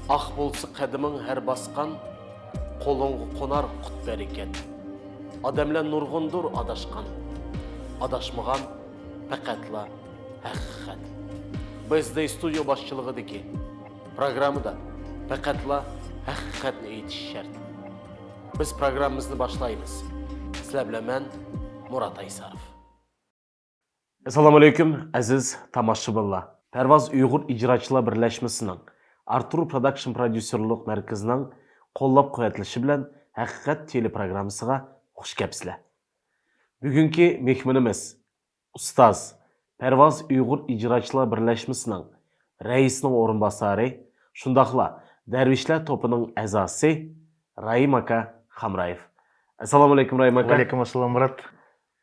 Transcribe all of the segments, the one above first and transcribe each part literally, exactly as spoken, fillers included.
ئاق بولسا قەدىمىڭ ھەر باسقان، قولۇڭغا قونار قۇت-بەرىكەت. ئادەملەر نۇرغۇندۇر ئاداشقان، ئاداشمىغان پەقەتلا ھەقىقەت. بىز دەي ستۇدىيو باشچىلىقىدىكى پروگراممىدا پەقەتلا ھەقىقەتنى ئېيتىش شەرت. بىز پروگراممىمىزنى باشلايمىز. سىلەر بىلەن مەن، مۇرات ئايساروف. ئەسسالامۇئەلەيكۇم، ئەزىز تاماشىبىنلار. پەرۋاز ئۇيغۇر ئىجراچىلار بىرلەشمىسىنىڭ، ئارتۇر پروداكشن پروديۇسېرلىق مەركىزىنىڭ قوللاپ-قۇۋۋەتلىشى بىلەن ھەقىقەت تېلېپروگراممىسىغا خۇش كەپسىلەر. بۈگۈنكى مېھمىنىمىز ئۇستاز، پەرۋاز ئۇيغۇر ئىجراچىلار بىرلەشمىسىنىڭ رەئىسىنىڭ ئورۇنباسارى، شۇنداقلا دەرۋىشلەر توپىنىڭ ئەزاسى راھىم ئاكا خامرايېف. ئەسسالامۇئەلەيكۇم، راھىم ئاكا. ۋەئەلەيكۇم ئەسسالام، مۇرات.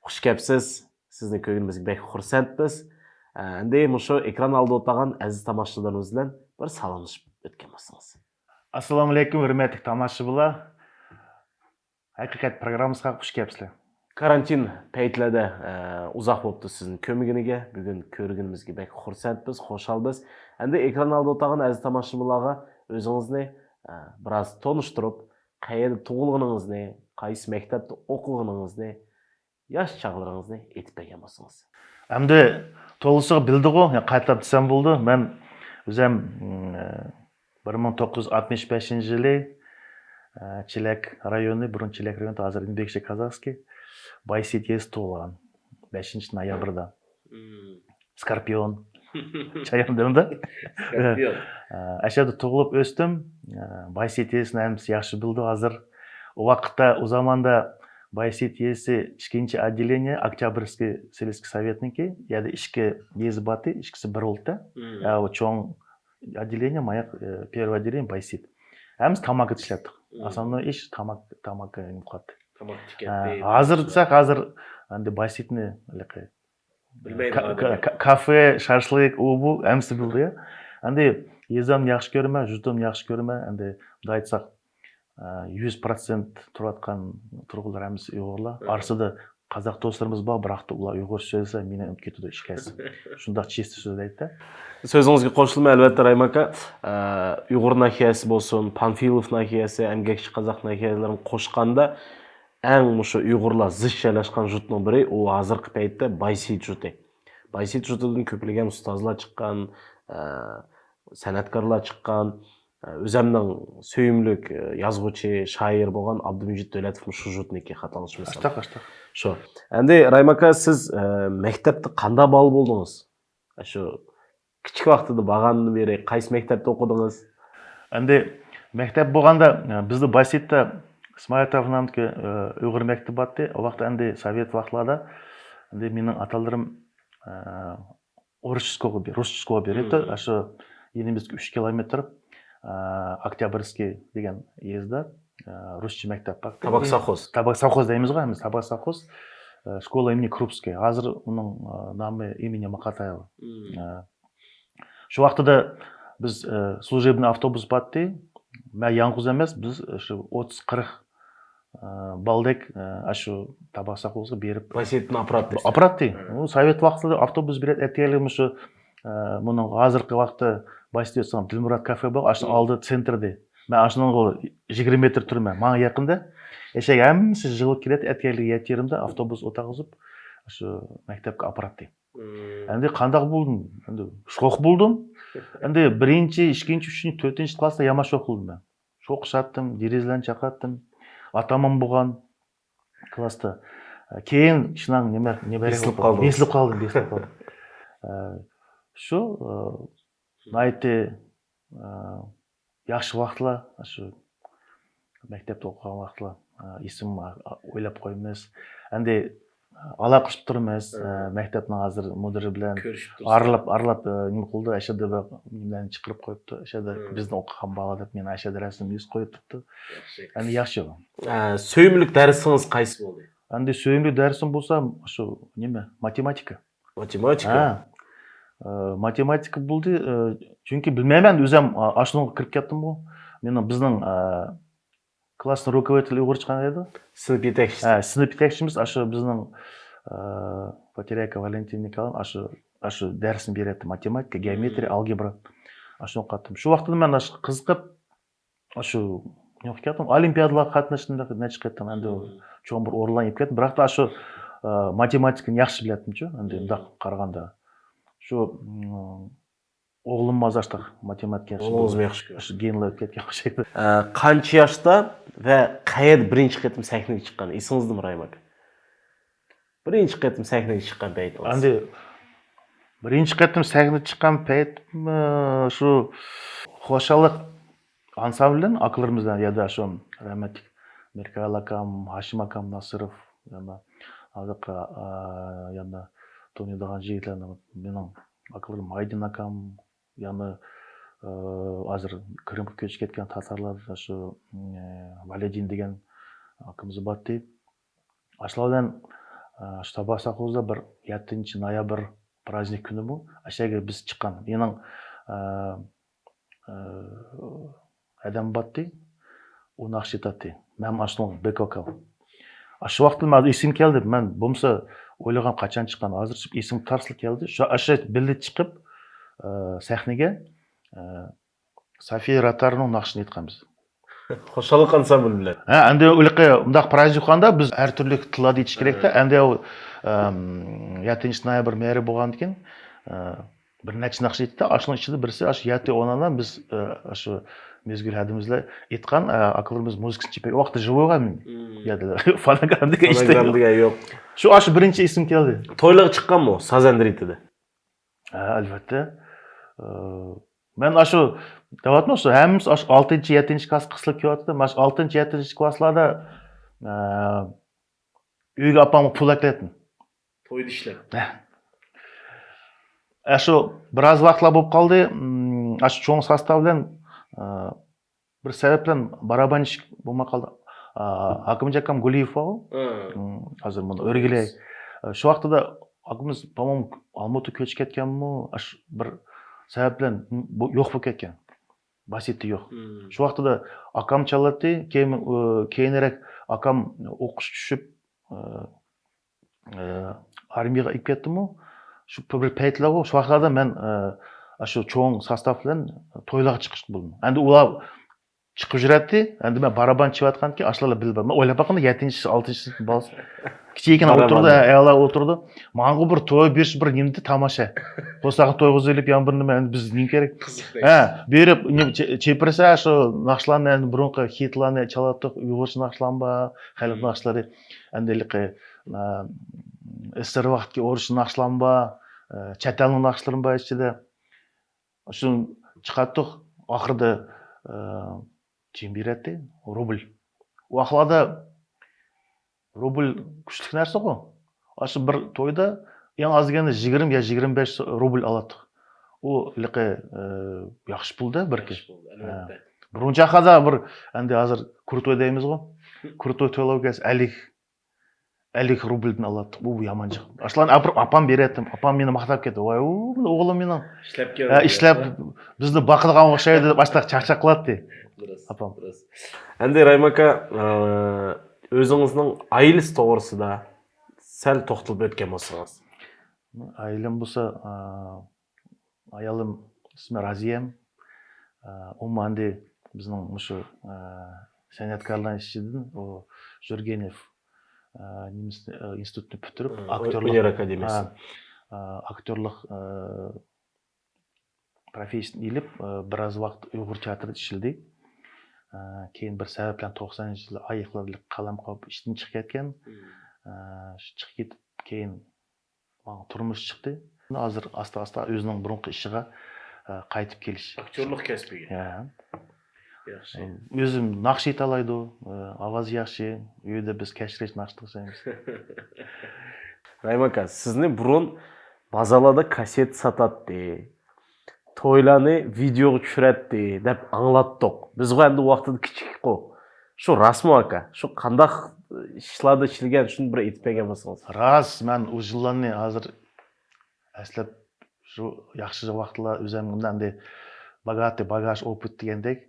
خۇش كەپسىز. سىزنى كۆرگىنىمىزگە بەك خۇرسەنتمىز. ئە، ئەمدى مۇشۇ ئېكران ئالدىدا ئولتۇرغان ئەزىز تاماشىچىلىرىمىز بىلەن بىر سالاملىشىپ ئۆتكەن بولسىڭىز. ئەسسالامۇئەلەيكۇم، ھۆرمەتلىك تاماشىبىنلار. ھەقىقەت پروگراممىسىغا خۇش كەپسىلەر. كارانتىن پەيتلەردە، ئە، ئۇزاق بوپتۇ سىزنى كۆرمىگىنىگە. بۈگۈن كۆرگىنىمىزگە بەك خۇرسەنتمىز، خۇشالمىز. ئەمدى ئېكران ئالدىدا ئولتۇرغان ئەزىز تاماشىبىنلارغا ئۆزىڭىزنى، ئە، بىراز تونۇشتۇرۇپ، قەيەردە تۇغۇلغىنىڭىزنى، قايسى مەكتەپتە ئوقۇغىنىڭىزنى، ياش چاغلىرىڭىزنى ئېيتىپ بەرگەن بولسىڭىز. ئەمدى تولىسىغا بىلدىغۇ، يا قايتىلاپ دېسەم بولىدۇ. مەن ئۆزەم، م، بىر مىڭ توققۇز يۈز ئاتمىش بەشىنچى يىلى، ئە، چېلەك رايونى، بۇرۇن چېلەك رايونى، ھازىر ئىنبېكشە كازاكسكىي، بايسىت يېزىسىدا تۇغۇلغان. بەشىنچى نويابىردا. مم. سكورپىيون. چايان دېمىدى. سكورپىيون. ئە، ئەشەدە تۇغۇلۇپ ئۆستۈم. ئە، بايسىت يېزىسىنى ھەممىسى ياخشى بىلىدۇ ھازىر. ئۇ ۋاقىتتا، ئۇ زاماندا بايسىت يېزىسى ئىككىنچى ئوتدېلېنىيە، ئوكتيابرسكىي سېلىسكىي سوۋېتنىڭكى، يەنى ئىككى يېزا بارتى، ئىككىسى بىر بولدى. مم. ئە، ئۇ چوڭ ئوتدېلېنىيە، ماياق، ئە، پېرۋوي ئوتدېلېنىيە، بايسىت. ھەممىسى تاماكا ئىشلەتتۇق. مم. ئاساسىي ئىش تاماكا، تاماكا يېنىپ قالدى. تاماكا ئە، تىكەتتى. ھازىر دېسەك، ھازىر ئەمدى بايسىتنى ھېلىقى بىلمەيدىغان كا-، ئادەم. كا-، كافې، شاشلىق، ئۇ بۇ ھەممىسى بىلىدۇ يا. ئەمدى يېزامنى ياخشى كۆرىمەن، يۇرتۇمنى ياخشى كۆرىمەن. ئەمدى مۇنداق ئېيتساق، ئە، يۈز پىروتسېنت تۇرۇۋاتقان تۇرغۇنلار ھەممىسى ئۇيغۇرلار. ھە. ئارىسىدا قازاق دوستلىرىمىز بار، بىراق ئۇلار ئۇيغۇرچە سۆزلىسە مېنى ئۇنتۇپ كېتىدۇ ئىككىسى. شۇنداق چىستە سۆزلەيدۇ. سۆزىڭىزگە قوشۇلىمەن، ئەلۋەتتە، راھىم ئاكا. ئە، ئۇيغۇر ناھىيەسى بولسۇن، پانفىلوف ناھىيەسى، ئەمگەكچى قازاق ناھىيەلىرىنى قوشقاندا، ئەڭ مۇشۇ ئۇيغۇرلار زىچ جايلاشقان يۇرتنىڭ بىرى، ئۇ ھازىرقى پەيتتە بايسىت يۇرتى. بايسىت يۇرتىدىن كۆپلىگەن ئۇستازلار چىققان، ئە، سەنئەتكارلار چىققان، ئە، ئۆزەمنىڭ سۆيۈملۈك، ئە، يازغۇچى، شائىر بولغان ئابدۇمىجىت دۆلەتوف شۇ يۇرتنىكى، خاتالىشمىسام. ئاشتاق، ئاشتاق. شۇ. ئەمدى راھىم ئاكا، سىز، ئە، مەكتەپتە قانداق بالا بولدىڭىز؟ شۇ كىچىك ۋاقتىدا بارغاندىن بېرى قايسى مەكتەپتە ئوقۇدىڭىز؟ ئەمدى مەكتەپ بولغاندا، ئە، بىزدە بايسىتتا ئىسمائىل ئەتراپىنىڭكى، ئە، ئۇيغۇر مەكتىپى بارتى. ئۇ ۋاقىتتا ئەمدى سوۋېت ۋاقىتلاردا ئەمدى مېنىڭ ئاتالىرىم، ئە، ئۇرۇش شكولىغا بېرىپتۇ. مم. ئاشۇ يېنىمىزدىكى ئۈچ كىلومېتىر، ئە، ئوكتيابرسكىي دېگەن يېزىدا، ئە، رۇسچە مەكتەپ بار. تاباك سوخوز. تاباك سوخوز دەيمىزغۇ ھەممىز، تاباك سوخوز. ئە، شكولا ئىمېنى كرупسكىي. ھازىر ئۇنىڭ، ئە، نامى ئىمېنى ماقاتايېۋا. مم. ئە، شۇ ۋاقتىدا بىز، ئە، سلۇژېبنىي ئاپتوبۇس بارتى. مەن يالغۇز ئەمەس، بىز، ئە، شۇ ئوتتۇز، قىرىق، ئە، بالىدەك، ئە، ئاشۇ تاباق ساقلىغۇچىغا بېرىپ بايسىتنى ئاپىراتتى. ئاپىراتتى. ھە. ئۇ سوۋېت ۋاقتىدا ئاپتوبۇس بېرەت ئەتكەنلىكى مۇشۇ، ئە، مۇنىڭ ھازىرقى ۋاقىتتا بايسىت ئۆتسەڭ دىلمۇرات كافې بار، ئاشۇنىڭ مم. ئالدىدا سېنتىردى. مەن ئاشۇنىڭغا يىگىرمە مېتىر تۇرىمەن. ماڭا يېقىندا. ئەشەگە ھەممىسى يىغىلىپ كېلەتتى. ئەتكەنلىكى يەتتە يېرىمدە ئاپتوبۇس ئولتۇرغۇزۇپ، شۇ مەكتەپكە ئاپىراتتى. مم. ئەمدى قانداق بولدۇم؟ ئەمدى شوق بولدۇم. ئەمدى بىرىنچى، ئىككىنچى، ئۈچىنچى، تۆتىنچى كلاستا يامان شوق بولدۇم مەن. شوق ئۇشاتتىم، دېرىزىلەرنى چاقاتتىم. ئاتاممۇ بولغان كلاستا. كېيىن شۇنىڭ نېمە، نېمە بېسىلىپ قالدىڭىز؟ بېسىلىپ قالدىم، بېسىلىپ قالدىم. ئە، شۇ، ئە، ناھايىتى، ئە، ياخشى ۋاقىتلار، شۇ مەكتەپتە ئوقۇغان ۋاقىتلار، ئە، ئېسىمگە ئويلاپ قويىمىز. ئەمدى ئالاقىلىشىپ تۇرىمىز. ھە. ئە، مەكتەپنىڭ ھازىر مۇدىرى بىلەن كۆرۈشۈپ تۇرسىز. ئارىلاپ، ئارىلاپ، ئە، نېمە قىلدى، ئەشەدە بىر نېمىلەرنى چىقىرىپ قويۇپتۇ. ئەشەدە ھە. بىزنىڭ ئوقۇغان بالا دەپ مېنىڭ ئەشەدە رەسىمىمنى يېزىپ قويۇپتۇ. ياخشى. ئەمدى ياخشى. ئە، سۆيۈملۈك دەرسىڭىز قايسى بولدى؟ ئەمدى سۆيۈملۈك دەرسىم بولسا شۇ نېمە، ماتېماتىكا. ماتېماتىكا؟ ھە. ئە، ماتېماتىكا بولدى، ئە، چۈنكى بىلمەيمەن، ئۆزۈم، ئا، ئاشۇنىڭغا كىرىپ كەتتىمغۇ. مېنىڭ، بىزنىڭ، ئە، كلاسنىڭ رۇكوۋودىتېلى ئۇيغۇرچە قانداق دەيدۇ؟ سىنىپ يېتەكچىسى. ھە، سىنىپ يېتەكچىمىز ئاشۇ بىزنىڭ، ئە، پوتېرياكا ۋالېنتىنا نىكولائېۋنا ئاشۇ، ئاشۇ دەرسنى بېرەتتى، ماتېماتىكا، گېئومېترىيە، مم. ئالگېبرا. ئاشۇنى ئوقۇتتۇم. شۇ ۋاقىتتا مەن ئاشۇ قىزىقىپ، ئاشۇ يوق كەتتىم. ئولىمپىيادىلارغا قاتناشتىم، نەچچە قېتىم ئەمدى چوڭ بىر ئورۇنلارنى يېپىپ كەتتىم. بىراق تا شۇ ماتېماتىكىنى ياخشى بىلەتتىمچۇ، ئەمدى مۇنداق قارىغاندا. شۇ ئوغلۇم مازاشتاق ماتېماتىكا ياخشى. ئوغلىڭىزمۇ ياخشى كۆرىدۇ. شۇ گېنلا ئۆتۈپ كەتكەن ئوخشايدۇ. ئە، قانچە ياشتا ۋە قەيەردە بىرىنچى قېتىم سەھنىگە چىققان؟ ئېسىڭىزدىمۇ، رايىم ئاكا؟ بىرىنچى قېتىم سەھنىگە چىققان پەيتىڭىز. ئەمدى بىرىنچى قېتىم سەھنىگە چىققان پەيتىم، شۇ خۇشاللىق ئانسامبىلىدىن ئاكىلىرىمىز بىلەن يەردە شۇ رەھمەتلىك مىركائىل ئاكام، ھاشىم ئاكام ناسىروف، يەنە ھازىرقى، ئە، يەنە تونۇيدىغان يىگىتلەرنىڭ مېنىڭ ئاكىلىرىم ئايدىن ئاكام، يەنە، ئە، ھازىر قىرىمغا كۆچۈپ كەتكەن تاتارلار شۇ، ئە، ۋەلىدىن دېگەن ئاكىمىز بارتى. ئاشۇلار بىلەن، ئە، شۇ تاباساقوزدا بىر يەتتىنچى نويابىر پراژنىك كۈنىمۇ ئەشەگە بىز چىققان. مېنىڭ، ئە، ئە، ھەدەم باتتى، ئۇ ناخشا ئېيتاتتى. مەن ئاشۇنىڭ بەك ۋوكال. ئاشۇ ۋاقىتتا ماڭا ئېسىمگە كەلدى. مەن بولمىسا ئويلىغان قاچان چىققان، ھازىر ئېسىمگە تارسلا كەلدى. شۇ ئاشۇ بىللە چىقىپ، ئە، سەھنىگە، ئە، سافىيە راتارنىڭ ناخشىسىنى ئېيتقان بىز. خۇشاللىق ئانسامبىل بىلەن. ھە، ئەمدى ھېلىقى مۇنداق پرايز يوققاندا بىز ھەر تۈرلۈك تىللاردا ئېيتىش كېرەكتە. ئەمدى ئۇ، ئەم، يەتتىنچى نويابىر مېرى بولغاندىكىن، ئە، بىر نەچچە ناخشا ئېيتتى. ئاشۇنىڭ ئىچىدە بىرسى ئاشۇ يەتتە ئونانان بىز، ئە، ئاشۇ مەزگۈل ھەدىمىز بىلەن ئېيتقان، ئە، ئاكىلىرىمىز مۇزىكىسىنى چېپەي. ئۇ ۋاقىتتا ژىۋوغا مىنى. يەردە فونوگرام دېگەن ئىشتە يوق. شۇ ئاشۇ بىرىنچى ئېسىمگە كەلدى. تويلارغا چىققانمۇ ساز ئەندىرىتىدە؟ ھە، ئەلۋەتتە. ئە، مەن ئاشۇ دەۋاتىمەن، شۇ ھەممىسى ئاشۇ ئالتىنچى، يەتتىنچى كلاس قىسىلىپ كېلىۋاتىدۇ. مانا شۇ ئالتىنچى، يەتتىنچى كلاسلاردا، ئە، ئۆيگە ئاپامغا پۇل ئەكىلەتتىم. تويدا ئىشلەپ. ھە. ئاشۇ بىراز ۋاقىتلار بولۇپ قالدى. ئاشۇ چوڭ ساستاۋ بىلەن، ئە، بىر سەۋەب بىلەن بارابانشىك بولماي قالدى. ئا، ھاكىمجان ئاكام گۇلىيېۋ بارغۇ؟ ھازىر مۇنى ئۆرگىلەي. شۇ ۋاقتىدا ئاكىمىز، پامام، ئالمۇتا كۆچۈپ كەتكەنمۇ، ئاشۇ بىر سەۋەب بىلەن بۇ يوق بولۇپ كەتكەن. باسىتى يوق. شۇ ۋاقتىدا ئاكام چالاتتى، كېيىن، ئۇ، كېيىنرەك ئاكام ئوقۇش چۈشۈپ، ئۇ، ئە، ئارمىيەگە ئېلىپ كەتتىمۇ، شۇ بىر پەيتلەرغۇ، شۇ ۋاقىتلاردا مەن، ئە، شۇ چوڭ ساستاف بىلەن تويلارغا چىقىشقا بولدۇم. ئەمدى ئۇلار چىقىپ يۈرەتتى، ئەمدى مەن بارابان چېلىۋاتقاندىكىن، ئاشۇلار بىلىپ، مەن ئويلاپ باققاندا يەتتىنچى، ئالتىنچى سىنىپ بالىسى. كىچىككىنە ئولتۇرىدۇ، ئاياللار ئولتۇرىدۇ. ماڭا بىر توي بېرىش بىر نېمىدە تاماشا. بولسا تويغا ئېلىپ يەنە بىر نېمە، ئەمدى بىز نېمە كېرەك؟ قىزىق. ھە، بېرىپ، نېمە، چېپىرسا، شۇ ناخشىلارنى، ئەمدى بۇرۇنقى خىتلارنى چالاتتۇق، ئۇيغۇرچە ناخشىلارمۇ بار، خەلق ناخشىلىرى. ئەمدى ھېلىقى، ئە، ئېسىر ۋاقىتتىكى ئورۇس ناخشىلارمۇ بار، ئە، چەت ئەلنىڭ ناخشىلىرىمۇ بار ئىچىدە. شۇنى چىقارتتۇق. ئاخىرىدا، ئە، جىم بېرەتتى، روبل. ئۇ ۋاقىتلاردا روبل كۈچلۈك نەرسىغۇ. ئاشۇ بىر تويدا ئەڭ ئاز دېگەندە يىگىرمە يا يىگىرمە بەش روبل ئالاتتۇق. ئۇ ھېلىقى، ئە، ياخشى پۇلدا بىر. ياخشى پۇل، ئەلۋەتتە. بۇرۇنچە ھەققىدە بىر، ئەمدى ھازىر كروتوي دەيمىزغۇ. كروتوي تويلارغا كەلسە ئەللىك، ئەللىك روبلدىن ئالاتتۇق. بۇ، بۇ يامان جىق. ئاشۇلارنى ئاپىرىپ ئاپام بېرەتتىم. ئاپام مېنى ماختاپ كەتتى. ۋاي، ئۇ، مېنىڭ ئوغلۇم مېنىڭ ئىشلەپ كەلدى، ھە، ئىشلەپ، بىزنى باقىدىغان ئوخشايدۇ دەپ ئاشۇنداق چاقچاق قىلاتتى. ئاپام. ئەمدى رەھىم ئاكا، ئە، ئۆزىڭىزنىڭ ئائىلىسى توغرىسىدا سەل توختىلىپ ئۆتكەن بولسىڭىز. ئائىلەم بولسا، ئە، ئايالىم ئىسمى رازىيەم. ئە، ئۇمۇ ئەمدى بىزنىڭ مۇشۇ، ئە، سەنئەتكارلار ئىچىدىن ئۇ ژورگېنېف، ئە، نېمىسى، ئە، ئىنستىتۇتنى پۈتتۈرۈپ، ئاكتيورلۇق، ئۈنەر ئاكادېمىيەسى. ھە، ئە، ئاكتيورلۇق، ئە، پروفېسسىيىسىنى ئېلىپ، ئە، بىراز ۋاقىت ئۇيغۇر تىياتىرىدا ئىشلىدى. ئە، كېيىن بىر سەۋەب بىلەن توقسەنىنچى يىلى ئاياغلىرى قالام قاپىپ ئىشتىن چىقىپ كەتكەن. ئە، شۇ چىقىپ كېتىپ كېيىن ماڭا تۇرمۇش چىقتى. ھازىر ئاستا-ئاستا ئۆزىنىڭ بۇرۇنقى ئىشىغا، ئە، قايتىپ كېلىش. ئاكتيورلۇق كەسپىگە. ھە. ياخشى. ئۆزۈم ناخشا ئېيتالايدۇ، ئە، ئاۋازى ياخشى. ئۆيدە بىز كەچلىك ناخشا ئېيتىمىز. رەھىم ئاكا، سىزنى بۇرۇن بازارلاردا كاسسېتا ساتاتتى، تويلارنى ۋىدېئوغا چۈشۈرەتتى دەپ ئاڭلاتتۇق. بىزغۇ ئەمدى ۋاقتىدا كىچىككۇ. شۇ راستمۇ، ئاكا؟ شۇ قانداق ئىشلاردا ئىشلىگەن، شۇنى بىر ئېيتىپ بەرگەن بولسىڭىز. راست، مەن ئۇ يىللارنى ھازىر ئەسلەپ، شۇ ياخشى ۋاقىتلار ئۆزۈمدە ئەمدى بوگاتый باگاژ ئوپۇت دېگەندەك.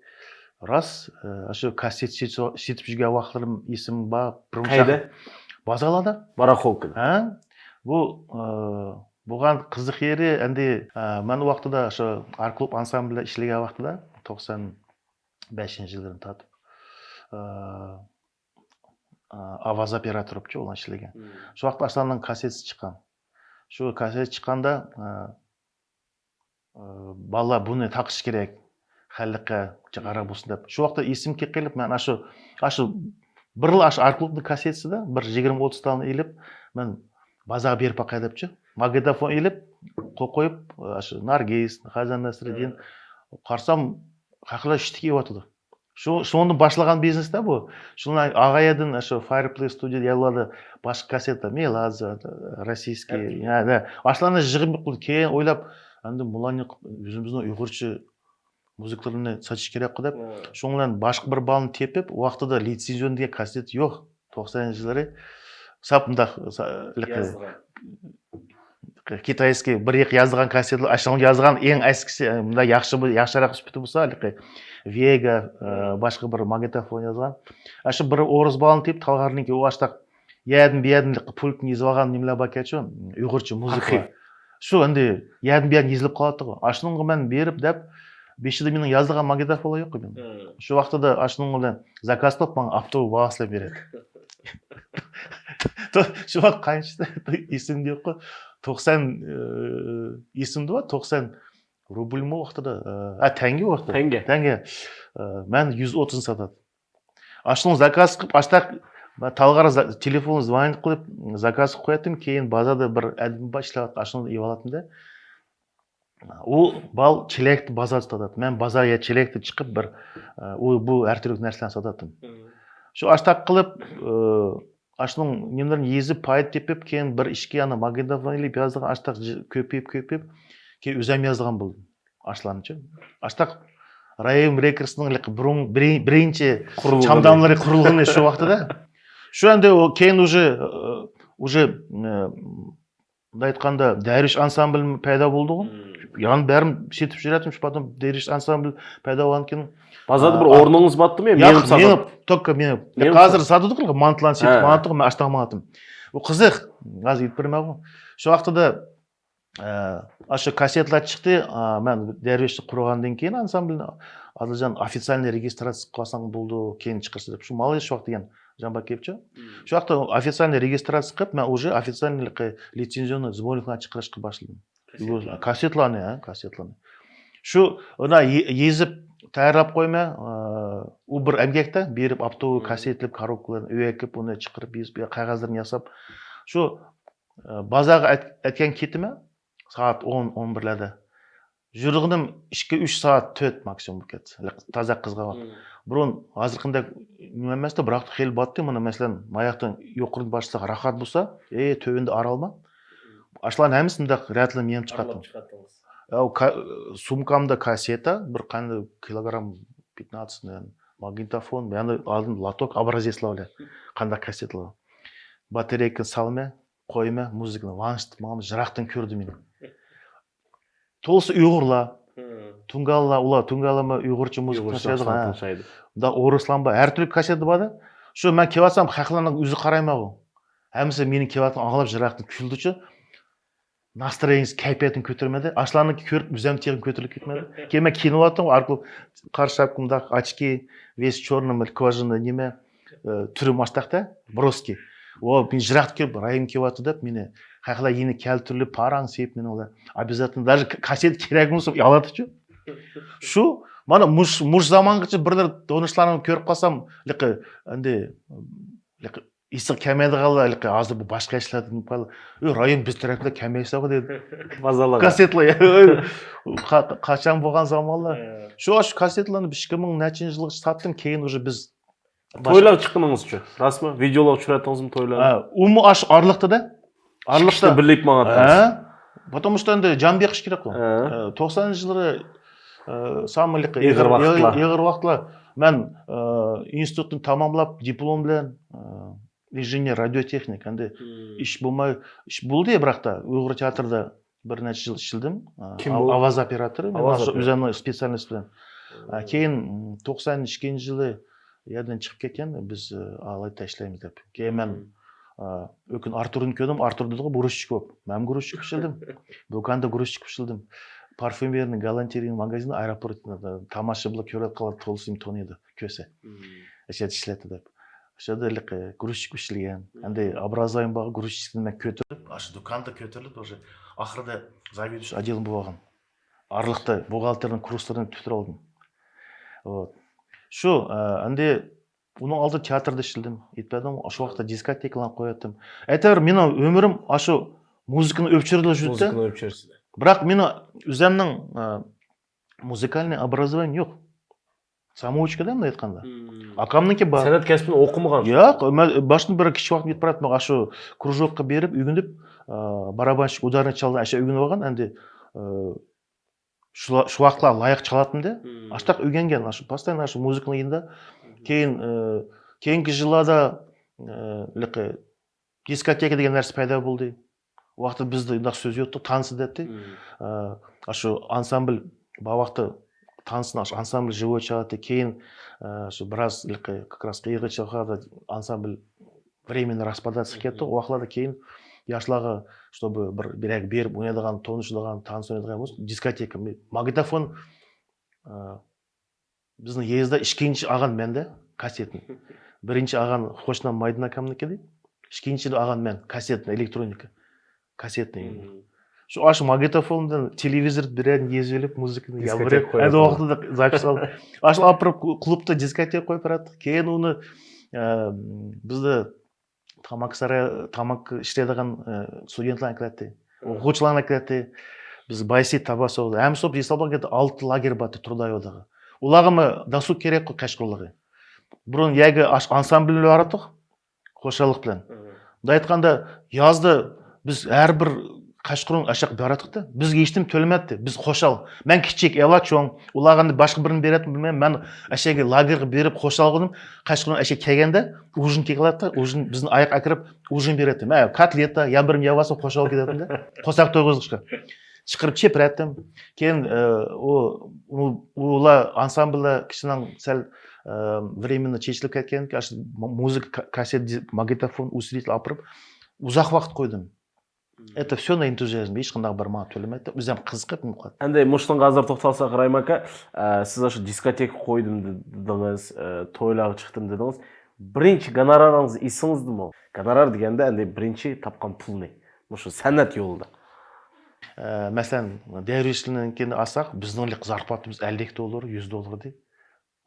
راست، ئە، شۇ كاسسېتا سېتىپ، سېتىپ يۈرگەن ۋاقىتلىرىم ئېسىمدە بار. بىر قەيدە؟ بازارلاردا. باراخوۋكىدا. ھە؟ بۇ، ئە، بولغان قىزىق يېرى، ئەمدى، ئە، مەن ئۇ ۋاقتىدا شۇ ئاركا كلۇب ئانسامبىلدا ئىشلىگەن ۋاقتىدا، توقسان بەشىنچى يىلدىن تارتىپ، ئاۋاز ئوپېراتورى بولۇپچۇ ئۇلار ئىشلىگەن. شۇ ۋاقىتتا ئاشۇلارنىڭ كاسسېتىسى چىققان. شۇ كاسسېتا چىققاندا، بالىلار بۇنى تاقىشى كېرەك، خەلققە قاراق بولسۇن دەپ. شۇ ۋاقىتتا ئېسىمگە كېلىپ، مەن ئاشۇ، ئاشۇ بىرلا ئاشۇ ئارقىلىقنىڭ كاسسېتىسىدا بىر يىگىرمە ئوتتۇز دانە ئېلىپ، مەن بازارغا بېرىپ باقاي دەپچۇ. ماگنىتوفون ئېلىپ، قويۇپ، ئاشۇ نارگىز، خەزەن نەسرىدىن قارىسام، خەقلەر شىتىكى ئېۋاتىدۇ. شۇ، شۇندىن باشلىغان بىزنېستا بۇ. شۇنىڭ ئاغايەدىن شۇ فايرپلېيس ستۇدىيە يەرلەردە باشقا كاسسېتا، مېلازا، روسىيسكىي، يەنە باشلارنى يىغىپ كېيىن ئويلاپ، ئەمدى مۇلارنى ئۆزىمىزنىڭ ئۇيغۇرچە مۇزىكىلىرىنى سېتىش كېرەكقۇ دەپ، شۇنىڭ بىلەن باشقا بىر بالىنى تېپىپ، ۋاقتىدا لىتسىنزيون دېگەن كاسسېتا يوق. توقسانىنچى يىللىرى ساپ مۇنداق كىتايسكىي بىر يىق يازىدىغان كاسسېتىلار، ئاشۇنىڭ يازغان ئەڭ ئەسكىسى، مۇنداق ياخشى، ياخشىراق سۈپىتى بولسا، ھېلىقى ۋېگا، باشقا بىر ماگنىتوفون يازغان. ئاشۇ بىر ئورۇس بالىنى تېپىپ، تالغارنىڭكى ئۇ ئاشتاق يەردىن بۇ يەردىن پۇلتىن يېزىۋالغان نېمىلەر باركەنچۇ، ئۇيغۇرچە مۇزىكا. شۇ ئەمدى يەردىن بۇ يەردىن يېزىلىپ قالاتتىغۇ. ئاشۇنىڭغا مەن بېرىپ دەپ، بېشىدا مېنىڭ يازىدىغان ماگنىتوفونلار يوق مېنىڭ. شۇ ۋاقتىدا ئاشۇنىڭ بىلەن زاكاز قىلىپ، ماڭا ئاپتوبۇس باھاسى بىلەن بېرەتتى. شۇ ۋاقىت قانچە ئېسىمدە يوققۇ، توقسان، ئېسىمدە بار، توقسان روبلمۇ ۋاقتىدا، ھە، تەڭگە ۋاقتىدا. تەڭگە. تەڭگە. مەن يۈز ئوتتۇزنى ساتاتتىم. ئاشۇنىڭ زاكاز قىلىپ، ئاشتاق تالغار تېلېفون زۋونىت قىلىپ زاكاز قىلىپ قوياتتىم. كېيىن بازاردا بىر ئادەم بار ئىشلەۋاتقان، ئاشۇنى ئېلىۋالاتتىم-دە. ئۇ بال چېلەكتە بازار ساتاتتى. مەن بازار يا چېلەكتە چىقىپ بىر، ئۇ، بۇ ھەر تۈرلۈك نەرسىلەرنى ساتاتتىم. شۇ ئاشتاق قىلىپ، ئاشۇنىڭ نېمىلىرىنى يېزىپ، پايدا تېپىپ، كېيىن بىر ئىككى يانا ماگنىتوفون ئېلىپ يازدىغان ئاشتاق كۆپىيىپ، كۆپىيىپ، كېيىن ئۆزۈم يازىدىغان بولدۇم. ئاشلارنىچۇ. ئاشتاق رايوم رېكورسنىڭ بۇرۇن بىرىنچى چامداملىرى قۇرۇلغىنى شۇ ۋاقتىدا. شۇ ئەمدى ئۇ كېيىن ئۇژې، ئۇژې، مۇنداق ئېيتقاندا، دەرۋىش ئانسامبىل پەيدا بولدىغۇ. يان بەرم سېتىپ يۈرەتتىم، شۇ پاتىم دەرۋىش ئانسامبىل پەيدا بولغاندىن كېيىن. بازاردا بىر ئورنىڭىز بارتتىمۇ؟ ياق، مېڭىپ، توككا مېڭىپ. ھازىر ساتىدۇ، مانتىلارنى سېتىپ، مانتىغا مەن ئاشتاق ماڭاتتىم. بۇ قىزىق. ھازىر ئېيتىپ بېرىمەنغۇ. شۇ ۋاقتىدا ئاشۇ كاسسېتىلار چىقتى. مەن دەرۋىشنى قۇرغاندىن كېيىن ئانسامبىلنى ئادىلجان ئوفىتسىيالنىي رېگىستراتسىيە قىلىۋالساڭ بولىدۇ، كېيىن چىقىرسا دەپ، شۇ ماۋۇ شۇ ۋاقىت دېگەن جان باكىيېۋچۇ. شۇ ۋاقىتتا ئوفىتسىيالنىي رېگىستراتسىيە قىلىپ، مەن ئۇژې ئوفىتسىيالنىي لىتسىنزيوننى زبوننىكلارنى چىقىرىشقا باشلىدىم. كاسسېتىلارنى؟ كاسسېتىلارنى، ھە، كاسسېتىلارنى. شۇ، ئۇنى يېزىپ تەييارلاپ قويمەن. ئۇ بىر ئەمگەكتە بېرىپ ئاپتوبۇس كاسسېتىلىپ، كاروبكىلارنى ئۆيگە ئەكىپ، ئۇنى چىقىرىپ، يېزىپ، قەغەزلىرىنى ياساپ، شۇ، بازارغا ئەت-، ئەتكەن كېتىمەن سائەت ئون، ئون بىرلەردە. يۈرگىنىم ئىككى، ئۈچ سائەت، تۆت ماكسىمۇم بولۇپ كەتتى. تازا قىزغىن ۋاقىت. بۇرۇن ھازىرقىدەك نېمە ئەمەستى، بىراق خېلى باتتى. مانا مەسىلەن، ماياقتىن يۇقىرىدىن باشلىساق راھەت بولسا، ئى، تۆۋىنىدە ئارالما. ئاشۇلارنى ھەممىسىنى مۇنداق رەتلىمە يېنىپ چىقاتتىم. يا، سومكامدا كاسسېتا، بىر قانچە كىلوگرام، پيتناتسىنى، ماگنىتوفون، يەنە ئالدىم لاتوك ئابرازېسلار بىلەن. قانداق كاسسېتىلار. باتارېيكىنى سالىمەن، قويىمەن، مۇزىكىنى ۋانشىتىپ ماڭىمەن، يىراقتىن كۆردى مېنى. تولىسى ئۇيغۇرلار، تۇڭگانلار، ئۇلار تۇڭگانلارمۇ ئۇيغۇرچە مۇزىكا تىڭشايدىغان. مۇنداق ئورۇسلارمۇ بار، ھەر تۈرلۈك كاسسېتا بار-دە. شۇ مەن كېلىۋاتسام خەقلەرنىڭ ئۆزى قارايمەنغۇ. ھەممىسى مېنىڭ كېلىۋاتقىنىمنى ئاڭلاپ يىراقتىن كۈلدىچۇ. ناسترويېنىيىسى، كەيپىياتىنى كۆتۈرمىدى. ئاشۇلارنىڭكى كۆرۈپ ئۆزۈم تېخىم كۆتۈرۈلۈپ كەتمەيدۇ. كېيىن مەن كىيىنىۋاتتىم، ئارقىلىق قارا شاپكا، مۇنداق ئاچكى، ۋېس چورنىي، كوژانىي نېمە، ئى، تۈرۈم ئاشتاقتا، بروسكى. ئۇ مېنى يىراقتا كۆرۈپ، رايىم كېلىۋاتىدۇ دەپ، مېنى خەقلەر يېنى كەلتۈرۈلۈپ، پاراڭ سېلىپ مېنى ئۇلار. ئوبيازاتېلنو، داژې كاسسېتا كېرەك بولسا ئالاتتىچۇ. شۇ، مانا مۇش-، مۇش زامانغىچە بىرلەر تونۇشلارنى كۆرۈپ قالسام، لىقى، ئەمدى، لىقى، ئېسىگە كەلمەيدىغانلار، ھېلىقى ھازىر بۇ باشقا ئىشلاردا دېيىپ قالدى. ئۆي، رايون بىز تەرەپتە كەلمەيسىز دېدى. بازارلارغا. كاسسېتىلار، ئۆي، قا-، قاچان بولغان زامانلار. شۇ، شۇ كاسسېتىلارنى بىر ئىككى مىڭ نەچچىنچى يىلغىچە ساتتىم، كېيىن ئۇژې بىز تويلارغا چىققىنىڭىزچۇ؟ راستمۇ؟ ۋىدېئولارغا چۈشۈرەتتىڭىزمۇ تويلارنى؟ ھە، ئۇمۇ ئاشۇ ئارىلىقتا-دە. ئارىلىقتا. چىقىشتا بىرلىك ماڭاتتىڭىز. ھە؟ پاتومۇ ئىشتا ئەمدى جان بېقىش كېرەكقۇ. ھە. ئە، توقسانىنچى يىللىرى، ئە، ساممىلىق ئېغىر ۋاقىتلار. ئېغىر ۋاقىتلار. مەن، ئە، ئىنستىتۇتنى تاماملاپ، دىپلوم بىلەن، ئە، ئىنژېنېر رادىيوتېخنىك، ئەمدى ئىش بولماي، ئىش بولدى، بىراقتا ئۇيغۇر تىياتىرىدا بىر نەچچە يىل ئىشلىدىم. ئە، كىم بۇ؟ ئاۋاز ئوپېراتورى، مەن ئاۋاز ئوپېراتورى. ئۆزۈمنىڭ سپېتسىيالنىستى بىلەن. ئە، كېيىن، توقسان ئىككىنچى يىلى يەردىن چىقىپ كەتكەن، بىز، ئە، ئالاھىدە ئىشلەيمىز دەپ. كېيىن مەن، ئە، ئۆكۈن ئارتۇردىن كۆردۈم، ئارتۇر دېدىغۇ، گرۇزچىك بولۇپ. مەن گرۇزچىك ئىشلىدىم. دۇكاندا گرۇزچىك ئىشلىدىم. پارفيومېرنىڭ، گالانتېرىنىڭ ماگازىنى ئايروپورتتا، تاماشىبىنلار كۆرۈۋاتقانلار تولىسى تونۇيدۇ، كۆرسە. ئەشەدە ئىشلەتتى دەپ. ئەشەدە ھېلىقى گرۇزچىك ئىشلىگەن. ئەمدى ئابرازايىم بارغا گرۇزچىكنى مەن كۆتۈرۈپ، ئاشۇ دۇكاندا كۆتۈرۈلۈپ، ئاشۇ ئاخىرىدا زاۋيۇدۇش ئاتدىلىم بولغان. ئارىلىقتا بوغالتېرنىڭ كۇرسلىرىنى پۈتتۈرۈپ ئالدىم. ۋوت. شۇ، ئە، ئەمدى ئۇنىڭ ئالدىدا تىياتىردا ئىشلىدىم. ئېيتىپ بەردىم، شۇ ۋاقىتتا دىسكوتېكىلارنى قوياتتىم. ئەيتەۋەر، مېنىڭ ئۆمرۈم ئاشۇ مۇزىكىنى ئۆپچۈرۈدە يۈردى. مۇزىكىنى ئۆپچۈرۈشتە. بىراق مېنىڭ ئۆزۈمنىڭ، ئە، مۇزىكالنىي ئوبرازوۋانىيېم يوق. ساموۋچىكىدا ئەمدى ئېيتقاندا. ئاكامنىڭكى بار. سەنئەت كەسپىنى ئوقۇمىغان. ياق، مەن باشتىن بىر كىچىك ۋاقىتتا ئېيتىپ باراتتىم، ئاشۇ كرۇژوكقا بېرىپ ئۆگىنىپ، ئە، بارابانشىك، ئۇدارنى چالدى، ئاشۇ ئۆگىنىپ ئالغان. ئەمدى، ئە، شۇ، شۇ ۋاقىتلار لايىق چالاتتىم-دە. ئاشتاق ئۆگەنگەن، ئاشۇ، پاستاينا ئاشۇ مۇزىكىنىڭ يېنىدا. كېيىن، ئە، كېيىنكى يىللاردا، ئە، ھېلىقى دىسكوتېكا دېگەن نەرسە پەيدا بولدى. ئۇ ۋاقىتتا بىزدە ئۇنداق سۆز يوقتى، تانسا دەيتتى. ئە، ئاشۇ ئانسامبىل، بار ۋاقىتتا تانسىنى ئاشۇ ئانسامبىل ژىۋوي چالاتتى. كېيىن، ئە، شۇ بىراز ھېلىقى، كاك راس قىيغا چاغدا ئانسامبىل временно راسپاداتسا كەتتى. ئۇ ۋاقىتلاردا كېيىن ياشلارغا، شتوبى بىر، بىر يەرگە بېرىپ ئوينايدىغان، تونۇشىدىغان، تانسا ئوينايدىغان بولسا، دىسكوتېكا، ماگنىتوفون، ئە، بىزنىڭ يېزىدا ئىككىنچى ئالغان مەندە كاسسېتنى. بىرىنچى ئالغان قوشنام مايدىن ئاكامنىڭكىدى. ئىككىنچىدە ئالغان مەن كاسسېتنى، ئېلېكترونىكا كاسسېتنى. شۇ ئاشۇ ماگنىتوفوندىن تېلېۋىزور بىرەرنى يېزىۋېلىپ، مۇزىكىنى دىسكوتېكا ياۋىرىپ، قويۇۋاتىدۇ. ھەدە ۋاقتىدا زاپىس ئالدى. ئاشۇ ئاپىرىپ كۇ-، كۇلۇبتا دىسكوتېكا قويۇپ بېرەتتۇق. كېيىن ئۇنى، ئە، بىزدە تاماكا ساراي، تاماكا ئىشلەيدىغان، ئە، ستۇدېنتلارنى ئەكىرەتتى. ئوقۇغۇچىلارنى ئەكىرەتتى. بىز بايسى تاباسو، ھەممىسى بولۇپ ھېسابلىغاندا ئالتە لاگېر بارتى تۇردايودا. ئۇلارغىمۇ داسۇ كېرەكقۇ قەشقۇرلۇقى. بۇرۇن يەرگە ئاش-، ئانسامبىلنى باراتتۇق. خۇشاللىق بىلەن. مۇنداق ئېيتقاندا، يازدا بىز ھەر بىر قەشقۇرۇن ئاشاق باراتتۇق-دا، بىزگە ھېچنېمە تۆلىمەتتى. بىز خۇشال. مەن كىچىك، ئەلا چوڭ. ئۇلارغا ئەمدى باشقا بىرىنى بېرەتتىم بىلمەيمەن. مەن ئەشەگە لاگېرغا بېرىپ خۇشال بولدۇم. قەشقۇرۇن ئەشەك كەلگەندە، ئۇژىن كېلىۋاتتى. ئۇژىن بىزنى ئاياق ئەكىرىپ، ئۇژىن بېرەتتى. مەن كاتلېتا، يان بىرىم يەۋالسام خۇشال كېتەتتىم-دە. قورساق تويغۇزۇشقا. چىقىرىپ چېپىرەتتىم. كېيىن، ئە، ئۇ، ئۇ، ئۇلار ئانسامبىللار كىشىنىڭ سەل، ئە، временно چېچىلىپ كەتكەنكەن، ئاشۇ مۇ-، مۇزىكا كا-، كاسسېت، دىز-، ماگنىتوفون، ئۇسرىتىل ئاپىرىپ، ئۇزاق ۋاقىت قويدۇم. ئەتە всё на энтузиазме، ھېچقانداق بىر ماڭا تۆلىمەيتتى. ئۆزۈم قىزىقىپ نېمە قىلاتتىم. ئەمدى مۇشۇنىڭغا ھازىر توختالساق، رايىم ئاكا، ئە، سىز ئاشۇ دىسكوتېكا قويدۇم دېدىڭىز، ئە، تويلارغا چىقتىم دېدىڭىز. بىرىنچى گونورارىڭىزنى ئېسىڭىزدىمۇ؟ گونورار دېگەندە ئەمدى بىرىنچى تاپقان پۇلنى. مۇشۇ سەنئەت يولىدا. ئە، مەسىلەن، دەرۋىشلەرنىڭكىنى ئالساق، بىزنىڭ زارپلاتىمىز ئەللىك دوللار، يۈز دوللار ئىدى.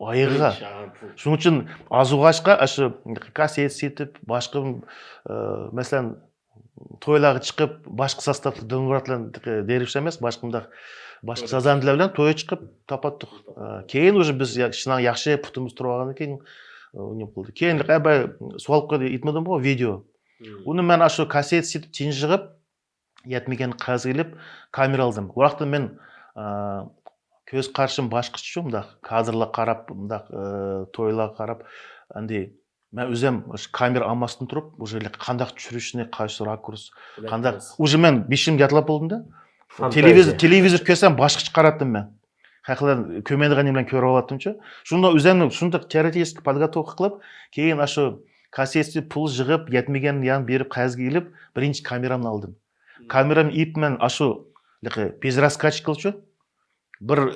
ئايىغىغا. شۇنىڭ ئۈچۈن ئاز بولغاچقا، ئاشۇ كاسسېت سېتىپ، باشقا، ئە، مەسىلەن، تويلارغا چىقىپ، باشقا ساستاپتا دۆمراتلار دېرىش ئەمەس، باشقا مۇنداق، باشقا سازەندىلەر بىلەن تويغا چىقىپ تاپاتتۇق. ئە، كېيىن ئۇژې بىز يا-، شۇنداق ياخشى پۇتىمىز تۇرۇۋالغاندىن كېيىن، ئە، نېمە قىلدى. كېيىن ئەبە سوئال قويدى، ئېيتمىدىمغۇ، ۋىدېئو. ئۇنى مەن ئاشۇ كاسسېت سېتىپ تىنجىغىپ، يەتمىگەن قەرزگە ئېلىپ، كامېرا ئالدىم. ئۇ ۋاقىتتا مەن، ئە، كۆز قارىشىم باشقىچە، مۇنداق كادىرلارغا قاراپ، مۇنداق، ئە، تويلارغا قاراپ، ئەمدى مەن ئۆزۈم ئاشۇ كامېرا ئالماستىن تۇرۇپ، ئۇژې قانداق چۈشۈرۈشنى، قايسى راكۇرس، قانداق، ئۇژې مەن بېشىمدا يادلاپ بولدۇم-دە. تېلېۋىزور، تېلېۋىزور كۆرسەم باشقىچە قاراتتىم مەن. خەقلەر كۆرمەيدىغان نېمىلەرنى كۆرۈۋالاتتىمچۇ. شۇنداق ئۆزۈمنى شۇنداق تېئورېتىكىي پودگوتوۋكا قىلىپ، كېيىن ئاشۇ كاسسېتنى پۇل يىغىپ، يەتمىگەن يەنە بېرىپ قەرزگە ئېلىپ، بىرىنچى كامېرامنى ئالدىم. كامېرامنى ئېلىپ مەن ئاشۇ بىز راكۇرسچىلىچۇ بىر، ئە،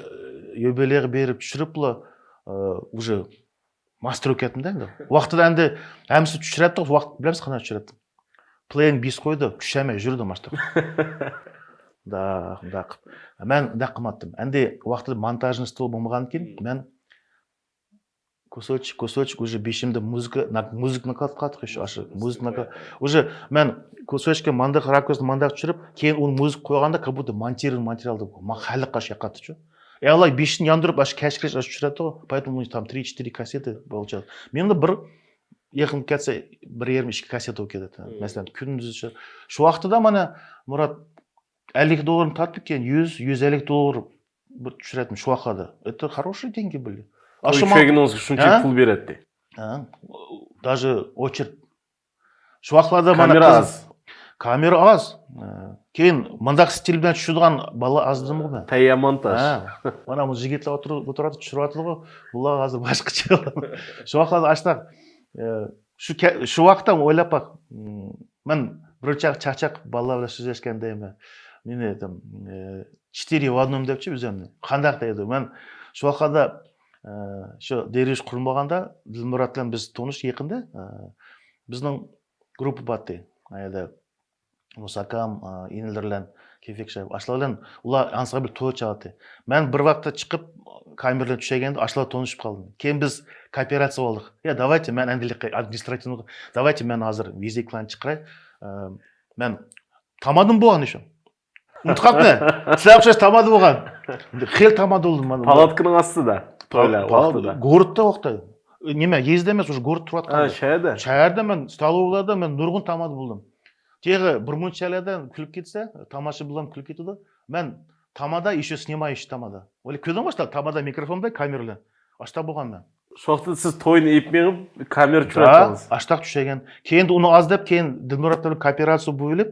يۇبىلېيغا بېرىپ چۈشۈرۈپلا، ئە، ئۇژې ماستېر بولۇپ كەتتىم-دە ئەمدى. ۋاقتىدا ئەمدى ھەممىسى چۈشۈرەتتۇق، ۋاقىت بىلەمسىز قانداق چۈشۈرەتتىم؟ پلېيىنى بېسىپ قويدى، چۈشۈرمەي يۈردى ماستېر. مۇنداق، مۇنداق قىلىپ. مەن مۇنداق قىلماتتىم. ئەمدى ۋاقتىدا مونتاژنىي ستول بولمىغاندىكىن، مەن كۇسوچىك، كۇسوچىك، ئۇژې بېشىمدا مۇزىكا، نا-، مۇزىكا ناكات قىلاتتۇق، شۇ، ئاشۇ مۇزىكا ناكات. ئۇژې مەن كۇسوچىككا مانداق راكۇرسنى مانداق چۈشۈرۈپ، كېيىن ئۇنى مۇزىكا قويغاندا، как будто монтировать، монтировать قىلدى. ماڭا خەلق ئاش ياقاتتىچۇ. ئەلا بېشىنى ياندۇرۇپ، ئاشۇ كەچكىچە ئاشۇ چۈشۈرەتتىغۇ. Поэтому там три-четыре кассеты получается. مېنىڭدە بىر يېقىن كەتسە، بىر يېرىم، ئىككى كاسسېتا بولۇپ كېتەتتى. مەسىلەن، كۈندۈزى شۇ. شۇ ۋاقىتتا مانا مۇرات ئەللىك دوللارنى تارتىپ، كېيىن يۈز، يۈز ئەللىك دوللار بىر چۈشۈرەتتىم شۇ ۋاقىتلاردا. Это хорошие деньги были. توي كۆرگىنىڭىزگە شۇنچە پۇل بېرەتتى. ھە؟ Даже очередь. شۇ ۋاقىتلاردا مانا كامېرا ئاز. كامېرا ئاز. ھە. كېيىن مۇنداق ستىل بىلەن چۈشىدىغان بالا ئاز دېدىمغۇ مەن. تەييار مونتاژ. ھە. مانا بۇ يىگىتلەر ئولتۇرۇپ، ئولتۇرۇۋاتىدۇ، چۈشۈرۈۋاتىدىغۇ. بۇلار ھازىر باشقىچە. شۇ ۋاقىتلاردا ئاشۇنداق، ئە، شۇ كە-، شۇ ۋاقىتتا ئويلاپ باق. مەن بىر چاغ چاقچاق بالىلار بىلەن سۆزلەشكەندە مەن، مېنى، ئە، четыре в одном دەپچۇ ئۆزۈمنى. قانداق دەيدۇ؟ مەن شۇ ۋاقىتتا، ئە، شۇ دېرىش قۇرمىغاندا، دىلمۇرات بىلەن بىز تونۇش يېقىندا، ئە، بىزنىڭ گۇرۇپپا بارتى. ئايدا مۇساكام، ئە، ئىنىلەر بىلەن كېفىك شايىپ، ئاشۇلار بىلەن ئۇلار ئانسامبىل توي چالاتتى. مەن بىر ۋاقىتتا چىقىپ، كامېرا بىلەن چۈشەيگەندە ئاشۇلار تونۇشۇپ قالدىم. كېيىن بىز كوپېراتسىيە بولدۇق. يا، داۋايتى، مەن ئەندىلىكى ئادمىنىستراتىۋنىي، داۋايتى، مەن ھازىر ۋىزىتكىلارنى چىقىراي. ئە، مەن تامادىم بولغان شۇ. ئۇنتۇپ قاپتىمەن. سىلەر ئوخشاش تامادە بولغان. خېلى تامادە بولدۇم مانا. پالاتكىنىڭ ئاستىدا. تويلار ۋاقتىدا. گورودتا ۋاقىتتا. نېمە، يېزىدا ئەمەس، ئۇشۇ گورود تۇرۇۋاتقان. ھە، شەھەردە. شەھەردە مەن ستولوۋلاردا مەن نۇرغۇن تامادە بولدۇم. تېخى بىر مۇنچە يەرلەردە كۈلۈپ كەتسە، تاماشىبىنلار كۈلۈپ كېتىدۇ. مەن تامادە، ещё снимающий تامادە. ئۆلە كۆردۈڭمۇ، تامادە مىكروفوندا، كامېرا بىلەن. ئاشتا بولغان مەن. شۇ ۋاقىتتا سىز توينى ئېلىپ مېڭىپ، كامېرا چۈشۈرۈۋەتتىڭىز. ئاشتاق چۈشەيگەن. كېيىن ئۇنى ئاز دەپ، كېيىن دىلمۇرات بىلەن كوپېراتسىيە بولۇپ،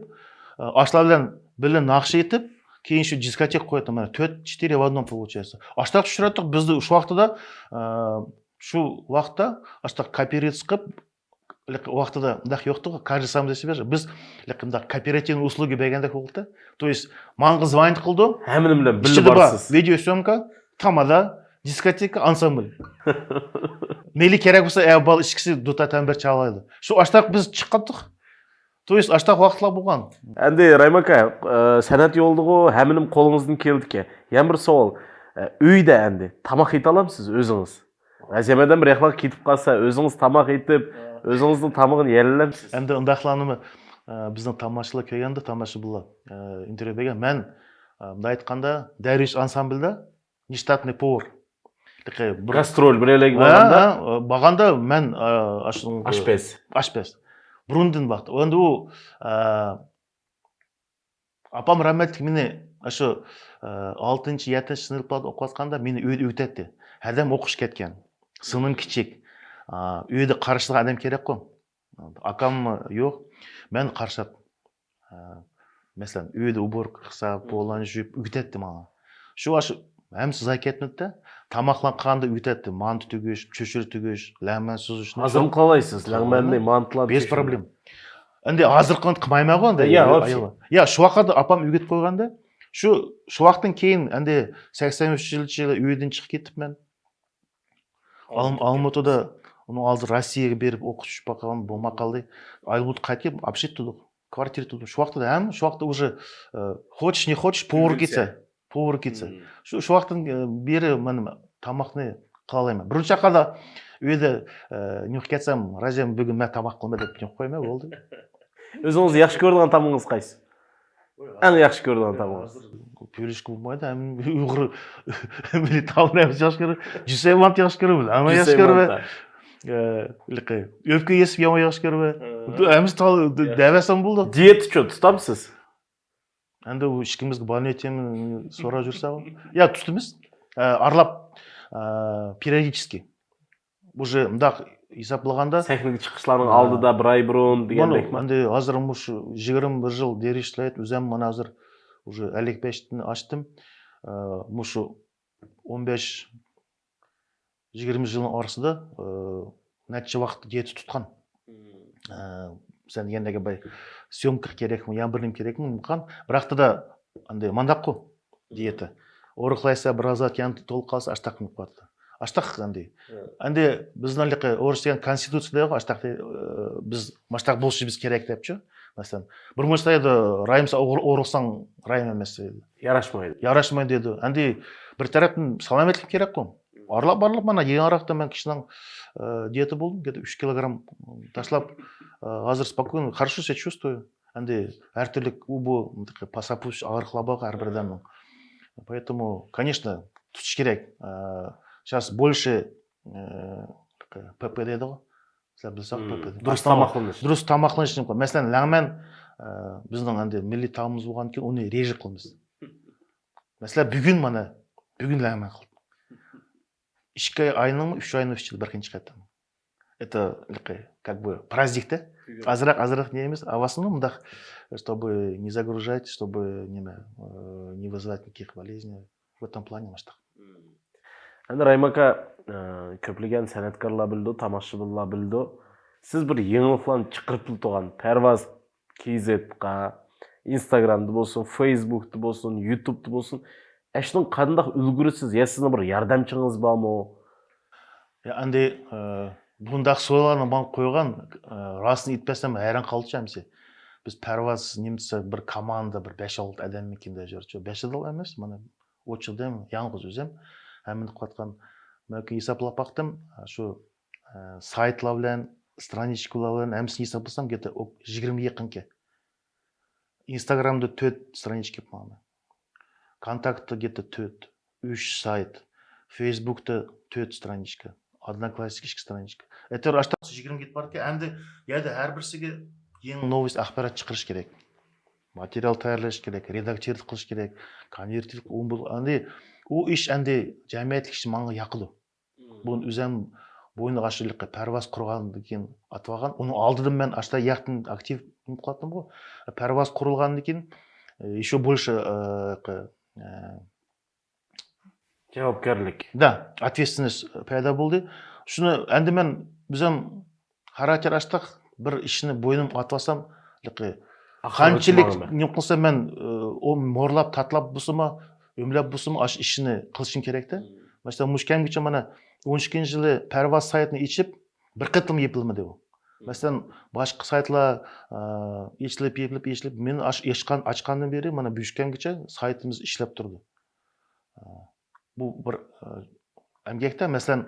ئاشلار بىلەن بىللە ناخشا ئېيتىپ، كېيىن شۇ دىسكوتېكا قوياتتۇق. مانا تۆت، четыре в одном получается. ئاشتاق چۈشۈرەتتۇق. بىزدە شۇ ۋاقتىدا، ئە، شۇ ۋاقىتتا ئاشتاق كوپېراتسىيە قىلىپ، ۋاقتىدا مۇنداق يوقتۇ، каждый сам за себя. بىز مۇنداق كوپېراتىۋنىي ئۇسلۇگا بەرگەندەك بولدى. То есть، ماڭا زۋانىت قىلدى. ھەممىنىڭ بىلەن بىللە بارسىز. ۋىدېو سيومكا، تامادا، دىسكوتېكا، ئانسامبىل. مەيلى كېرەك بولسا، ئە، بال ئىككىسى دۇتار تەمبۇر چالالايدۇ. شۇ ئاشتاق بىز چىقاتتۇق. То есть، ئاشتاق ۋاقىتلار بولغان. ئەمدى رايىم ئاكا، ئە، سەنئەت يولىدىغۇ ھەممىنىڭ قولىڭىزدىن كېلىدىكەن. يەنە بىر سوئال. ئە، ئۆيدە ئەمدى تاماق ئېتالامسىز ئۆزىڭىز؟ بەزى يەردىن بىر ياقلارغا كېتىپ قالسا، ئۆزىڭىز تاماق ئېتىپ، ئۆزىڭىزنىڭ تامىقىنى يەللەمسىز؟ ئەمدى ئۇنداقلارنىمۇ، ئە، بىزنىڭ تاماشىلار كۆرگەندە، تاماشىبىنلار، ئە، ئىنتېرۋيۇ بەرگەن. مەن، ئە، مۇنداق ئېيتقاندا، دەرۋىش ئانسامبىلدا نېشتاتنىي پوۋېر. بىر گاسترول، بىر يەرلەرگە بارغاندا؟ ھە، ھە، بارغاندا مەن، ئە، ئاشۇ ئاشپەز. ئاشپەز. بۇرۇندىن ۋاقىت. ئەمدى ئۇ، ئە، ئاپام رەھمەتلىك مېنى ئاشۇ، ئە، ئالتىنچى، يەتتىنچى سىنىپلاردا ئوقۇۋاتقاندا مېنى ئۆيدە ئۆگىتەتتى. ھەدەم ئوقۇش كەتكەن. سىڭلىم كىچىك. ئە، ئۆيدە قارشىلىق ئادەم كېرەكقۇ. ئاكاممۇ يوق. مەن قارشاپ، ئە، مەسىلەن، ئۆيدە ئۇبوركا قىلسا، پولنى يۇيۇپ ئۆگىتەتتى ماڭا. شۇ ئاشۇ ھەممىسى زايە كەتمىدى-دە. تاماقلار قىلغاندا ئۆگىتەتتى. مانتا تۈگۈش، چۆچۈرە تۈگۈش، لەڭمەن سۈزۈشنى. ھازىرمۇ قىلالايسىز، لەڭمەننى، مانتىلارنى. بىز پروبلېم. ئەمدى ھازىر قىلغان قىلمايمەنغۇ ئەمدى. يا، يا، شۇ ۋاقىتتا ئاپام ئۆگىتىپ قويغاندا، شۇ، شۇ ۋاقىتتىن كېيىن ئەمدى سەكسەن ئۈچىنچى يىلى ئۆيدىن چىقىپ كېتىپ مەن. ئالم-، ئالمۇتىدا ئۇنىڭ ئالدىدا روسىيەگە بېرىپ ئوقۇتۇش باققان بولماي قالدى. ئالمۇتىغا قايتىپ كېلىپ، ئوبشېت تۇردۇق. كۋارتىرا تۇردۇق. شۇ ۋاقىتتا ھەم، شۇ ۋاقىتتا ئۇژې، ئە، хочешь, не хочешь, повар كېتسە. Повар كېتسە. شۇ، شۇ ۋاقىتتىن، ئە، بېرى مەن تاماقنى قىلالايمەن. بۇرۇنچە چاغدا ئۆيدە، ئە، نېمە كەتسەم، راجىم، بۈگۈن مەن تاماق قىلىمەن دەپ نېمە قويماي بولدى. ئۆزىڭىز ياخشى كۆرىدىغان تامىقىڭىز قايسى؟ ئەڭ ياخشى كۆرىدىغان تامىقىڭىز؟ بىلىشكە بولمايدۇ. ھەم ئۇيغۇر مىللىي تائاملار ھەممىسى ياخشى كۆرىمەن. جۈسەي مانتا ياخشى كۆرىمەن. ھەممە ياخشى كۆرىمەن. ئە، ئۆپكە يېسىپ يەڭ ياخشى كۆرىمەن. ھەممىسى دەۋەرسەم بولدى. دىيېتىچۇ تۇتامسىز؟ ئەمدى ئۇ ئىككىمىزگە بالنىيە تېمىنى سوراپ يۈرسەڭ. يا، تۇتىمىز. ئە، ئارىلاپ، ئە، периодически. ئۇژې مۇنداق ھېسابلىغاندا، سەھنىگە چىقىشلارنىڭ ئالدىدا بىر ئاي بۇرۇن دېگەندەكمۇ؟ ئەمدى ھازىر مۇشۇ يىگىرمە بىر يىل دېرىش ئىشلەپ، ئۆزۈم مانا ھازىر ئۇژې ئەللىك بەشتىن ئاشتىم. ئە، مۇشۇ ئون بەش، يىگىرمە يىلنىڭ ئارىسىدا، ئە، نەچچە ۋاقىت دىيېتا تۇتقان. ئە، سەن دېگەندەك بىر سيومكا كېرەكمۇ، يا بىر نېمە كېرەكمۇ، مۇقان. بىراقتا ئەمدى مانداققۇ دىيېتا. ئورۇقلايسا، بىر ئاز يەڭ تولۇپ قالسا، ئاشتاق قىلىپ قوياتتى. ئاشتاق ئەمدى. ئەمدى بىزنىڭ ھېلىقى ئورۇس دېگەن كونستىتۇتسىيە دەيدۇ، ئاشتاق دەي-، بىز ماشتاق بولۇشىمىز كېرەك دەپچۇ. مەسىلەن، بىر مۇنچە دەيدۇ، رايىم سا-، ئورۇقساڭ رايىم ئەمەس دەيدۇ. ياراشمايدۇ. ياراشمايدۇ دەيدۇ. ئەمدى بىر تەرەپتىن سالامەتلىك كېرەكقۇ. ئارىلاپ بارلىق مانا يېڭىراقتا مەن كىشىنىڭ، ئە، دىيېتا بولدۇم، كەتتى ئۈچ كىلوگرام تاشلاپ، ئە، ھازىر спокойно، хорошо себя чувствую. ئەمدى ھەر تۈرلۈك ئۇ بۇ پاساپۇش ئاغرىقلار بار ھەر بىر ئادەمنىڭ. Поэтому، конечно، تۇتۇش كېرەك. ئە، сейчас больше، ئە، پ پ دەيدىغۇ. سىلەر بىلسەڭ، پ پ. دۇرۇس تاماقلىنىش. دۇرۇس تاماقلىنىش. مەسىلەن، لەڭمەن، ئە، بىزنىڭ ئەمدى مىللىي تائامىمىز بولغاندىكىن ئۇنى رېجە قىلىمىز. مەسىلەن، بۈگۈن مانا، بۈگۈن لەڭمەن قىلدىم. ئىككى ئاينىڭمۇ، ئۈچ ئاينىڭ ئىچىدە بىر قېتىنچە قېتىم. Это، как бы، праздник-та. ئازراق، ئازراق يەيمىز، ھاۋاسىنى مۇنداق، чтобы не загружать, чтобы نېمە، ئى، не вызывать никаких болезней. В этом плане مۇشۇنداق. ئەمدى رايىم ئاكا، ئى، كۆپلىگەن سەنئەتكارلار بىلىدۇ، تاماشىبىنلار بىلىدۇ. سىز بىر يېڭىلىقلارنى چىقىرىپلا تۇرغان پەرۋاز كېزېتقا، ئىنستاگرامدا بولسۇن، فېيسبۇكتا بولسۇن، يۇتۇبتا بولسۇن، ئەشنىڭ قانداق ئۈلگۈرىسىز يا سىزنىڭ بىر ياردەمچىڭىز بارمۇ؟ يا ئەندى بۇنداق سوئاللارنى ماڭا قويغان، راستىنى ئېيتىپ بەرسەم ھەيران قالدىچۇ ھەممىسى. بىز پەرۋاز نېمە دېسە بىر كوماندا، بىر بەش ئالتە ئادەممىكىن دەپ يۈرۈپچۇ. بەش ئادەم ئەمەس، مانا ئوچۇق دەم يالغۇز ئۆزۈم ھەممىنى قىلىۋاتقان. مەن ھېسابلاپ باقتىم، شۇ سايتلار بىلەن، سترانىچكىلار بىلەن ھەممىسىنى ھېسابلىسام، گېتە يىگىرمىگە يېقىنكەن. ئىنستاگرامدا تۆت سترانىچكا بار. كونتاكتتا گېتە تۆت، ئۈچ سايت. فېيسبۇكتا تۆت سترانىچكا. ئادنوكلاسسىك ئىككى سترانىچكا. ئەتەر ئاشتا يىگىرمە گېت باركەن. ئەمدى يەردە ھەر بىرسىگە يېڭى نوۋۇس ئاخبارات چىقىرىش كېرەك. ماتېرىيال تەييارلاش كېرەك، رېداكتىرلىق قىلىش كېرەك، كونۋېرتىرلىق ئۇ بۇ ئەمدى ئۇ ئىش ئەمدى جەمئىيەتلىك ئىش ماڭا ياقىدۇ. بۇنى ئۆزەم بوينىغا ئاشۇ پەرۋاز قۇرغاندىن كېيىن ئاتىۋالغان. ئۇنىڭ ئالدىدىن مەن ئاشتا ياقتىن ئاكتىپ نېمە قىلاتتىمغۇ. پەرۋاز قۇرۇلغاندىن كېيىن ещё больше جاۋابكارلىق. Да, ответственность پەيدا بولدى. شۇنى ئەمدى مەن ئۆزەم خاراكتېر ئاشتاق بىر ئىشنى بوينۇمغا ئاتىۋالسام، قانچىلىك نېمە قىلسا مەن ئۇ مورلاپ تاتلاپ بولسىمۇ، ئۆملەپ بولسىمۇ ئاشۇ ئىشنى قىلىشىم كېرەكتە. مەسىلەن مۇشۇ كەمگىچە مانا ئون ئىككىنچى يىلى پەرۋاز سايتىنى ئېچىپ بىر قېتىم يېپىلمىدى ئۇ. مەسىلەن باشقا سايتلار ئېچىلىپ يېپىلىپ ئېچىلىپ مېنى ئاشۇ ئاچقان ئاچقاندىن بېرى مانا مۇشۇ كەمگىچە سايتىمىز ئىشلەپ تۇرىدۇ. بۇ بىر ئەمگەكتە مەسىلەن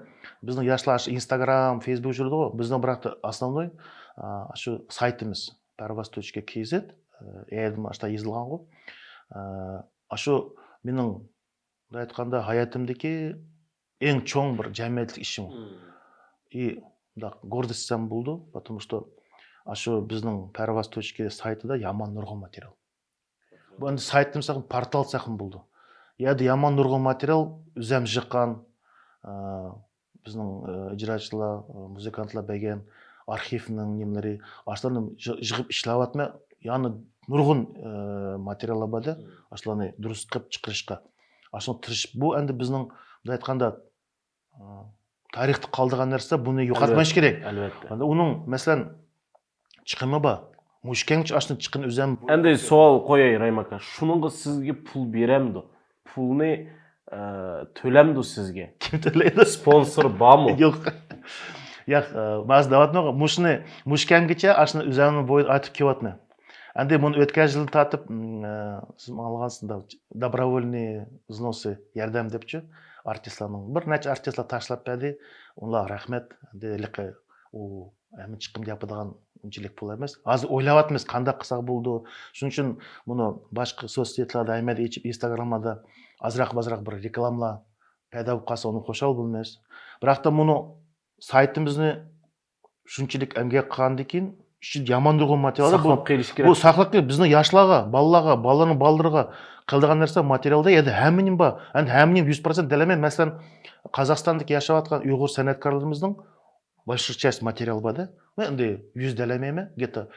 بىزنىڭ ياشلار ئىنستاگرام فېيسبۇك يۈرىدىغۇ، بىزنىڭ بىراقتا ئاسلانوي شۇ سايتىمىز پەرۋاز توچكا كزت. ئەيەردىمۇ ئاشتا يېزىلغانغۇ. ئاشۇ مېنىڭ مۇنداق ئېيتقاندا ھاياتىمدىكى ئەڭ چوڭ بىر جەمئىيەتلىك ئىشىم. ئى مۇنداق гордостьسەم بولىدۇ، потому что ئاشۇ بىزنىڭ پەرۋاز توچكا سايتىدا يامان نۇرغۇن ماتېرىيال. بۇ ئەمدى سايت دېمىسەكمۇ، پورتال دېسەكمۇ بولىدۇ. يەردە يامان نۇرغۇن ماتېرىيال، ئۆزەم يىغقان، بىزنىڭ ئىجراچىلار، مۇزىكانتلار بەرگەن ئارخىۋنىڭ نېمىلىرى، ئاشۇلارنى يىغىپ ئىشلەۋاتىمەن. يەنە نۇرغۇن ماتېرىياللار بار-دە، ئاشۇلارنى دۇرۇس قىلىپ چىقىرىشقا. ئاشۇنى تىرىشىپ، بۇ ئەمدى بىزنىڭ بۇنداق ئېيتقاندا تارىختا قالىدىغان نەرسە، بۇنى يوقاتمايش كېرەك. ئەلۋەتتە. ئەمدى ئۇنىڭ مەسىلەن چىقىمى بار. مۇشۇ كەڭچە ئاشۇنى چىقىنى ئۆزەم. ئەمدى سوئال قوياي، رەھىم ئاكا. شۇنىڭغا سىزگە پۇل بېرەمدۇ؟ پۇلنى ئە، تۆلەمدۇ سىزگە؟ كىم تۆلەيدۇ؟ سپونسور بارمۇ؟ يوق. ياق، ئە، ماز دەۋاتمىغان. مۇشۇنى، مۇشۇ كەمگىچە ئاشۇنى ئۆزەمنىڭ بويىدا ئارتىپ كېلىۋاتىمەن. ئەمدى مۇنى ئۆتكەن يىلدىن تارتىپ، ئە، سىز ماڭا ئالغانسىز، добровольный взносы، ياردەم دەپچۇ، ئارتىسلارنىڭ. بىر نەچچە ئارتىسلار تاشلاپ بەردى. ئۇلارغا رەھمەت. ئەمدى ھېلىقى ئۇ ھەممە چىقىم ياپىدىغان ئۇنچىلىك پۇل ئەمەس. ھازىر ئويلاۋاتىمىز، قانداق قىلساق بولىدۇ. شۇنىڭ ئۈچۈن بۇنى باشقا سوتسېتلاردا، ھەممىدە ئېچىپ، ئىنستاگراملاردا ئازراق-بازراق بىر رېكلامىلار پەيدا بولۇپ قالسا، ئۇنى خۇشال بولىمىز. بىراقتا بۇنى سايتىمىزنى شۇنچىلىك ئەمگەك قىلغاندىن كېيىن، ئىچىدە يامان نۇرغۇن ماتېرىيال بار. بۇ، ساقلاپ قېلىش كېرەك. بۇ ساقلاپ قېلىش، بىزنىڭ ياشلارغا، بالىلارغا، بالىلارنىڭ بالىلىرىغا قىلىدىغان نەرسە ماتېرىيالدا يەنە ھەممىنىڭ بار. ئەمدى ھەممىنىڭ يۈز پىرسەنت دەلەيمەن. مەسىلەن، قازاقىستاندىكى ياشاۋاتقان ئۇيغۇر سەنئەتكارلىرىمىزنىڭ باشقا چەس ماتېرىيال بار-دە. مەن ئەمدى يۈز دەلەيمەيمەن، گېتە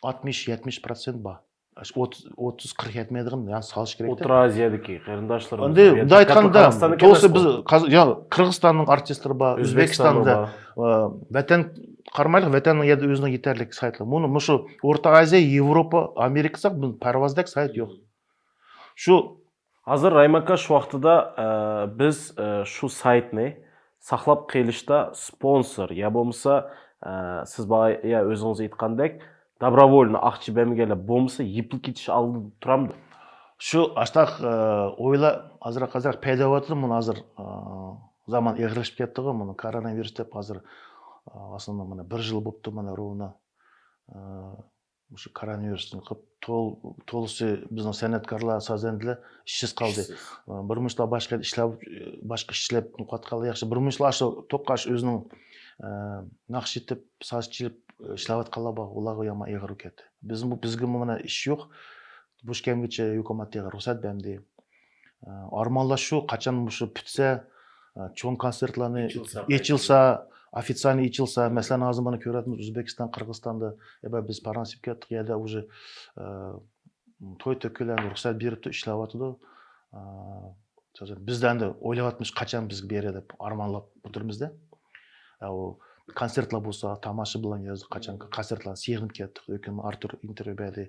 ئاتمىش، يەتمىش پىرسەنت بار. ئوتتۇز، قىرىق يەتمەيدىغان، يەنى سالىش كېرەك. ئوتتۇرا ئازىيەدىكى قېرىنداشلىرىمىز. ئەمدى بۇنداق ئېيتقاندا، تولىسى بىز، يا، قىرغىزىستاننىڭ ئارتىسلىرى بار، ئۆزبېكىستاندا، ۋەتەن قارىمايلى، ۋەتەننىڭ يەردە ئۆزىنىڭ يېتەرلىك سايتلىرى. مۇنى، مۇشۇ ئورتا ئازىيە، ياۋروپا، ئامېرىكا دېسەك، بۇ پەرۋازدەك سايت يوق. شۇ ھازىر رەھىم ئاكا شۇ ۋاقتىدا، ئە، بىز، ئە، شۇ سايتنى ساقلاپ قېلىشتا سپونسور يا بولمىسا، ئە، سىز بايا ئۆزىڭىز ئېيتقاندەك، добровольно ئاقچا بەرمىگەنلەر بولمىسا يېپىلىپ كېتىش ئالدىدا تۇرامدۇ؟ شۇ ئاشتاق، ئە، ئويلار ئازراق-ئازراق پەيدا بولۇۋاتىدۇ. مانا ھازىر، ئە، زامان ئېغىرلىشىپ كەتتىغۇ، مانا كوروناۋىرۇس دەپ ھازىر، ئە، ئاسلىندا مانا بىر يىل بوپتۇ، مانا روۋنا، ئە، مۇشۇ كوروناۋىرۇستىن قىلىپ، تول-، تولىسى بىزنىڭ سەنئەتكارلار، سازەندىلەر ئىشسىز قالدى. ئىشسىز. بىر مۇنچىلار باشقا يەردە ئىشلەپ، باشقا ئىشلەپ نوقۇۋاتقانلار ياخشى. بىر مۇنچىلار ئاشۇ توققاش ئۆزىنىڭ، ئە، ناخشا ئېيتىپ، ساز چېلىپ، ئىشلەۋاتقانلار بار. ئۇلارغا يامان ئېغىر بولۇپ كەتتى. بىزمۇ، بىزگىمۇ مانا ئىش يوق. بۇ كەمگىچە ھۆكۈمەت رۇخسەت بەردى. ئارمانلار شۇ، قاچان مۇشۇ پۈتسە، چوڭ كونسېرتلارنى ئېچىلسا، ئېچىلسا، ئوفىتسىئالنى ئېچىلسا، مەسىلەن، ھازىر مانا كۆرۈۋاتىمىز، ئۆزبېكىستان، قىرغىزىستاندا، يا بىز پارانسىپ كەتتۇق، يەردە ئۇژې توي تۆكۈلەن رۇخسەت بېرىپتۇ، ئىشلەۋاتىدۇ. بىز ئەمدى ئويلاۋاتىمىز، قاچان بىزگە بېرە دەپ ئارمانلاپ ئولتۇرىمىزدە. ئۇ كونسېرتلار بولسا، تاماشا بىلەن يازدى، قاچان كونسېرتلارنى سېغىنىپ كەتتۇق. ھۆكۈم ئارتۇر ئىنتېرۋيۇ بەردى.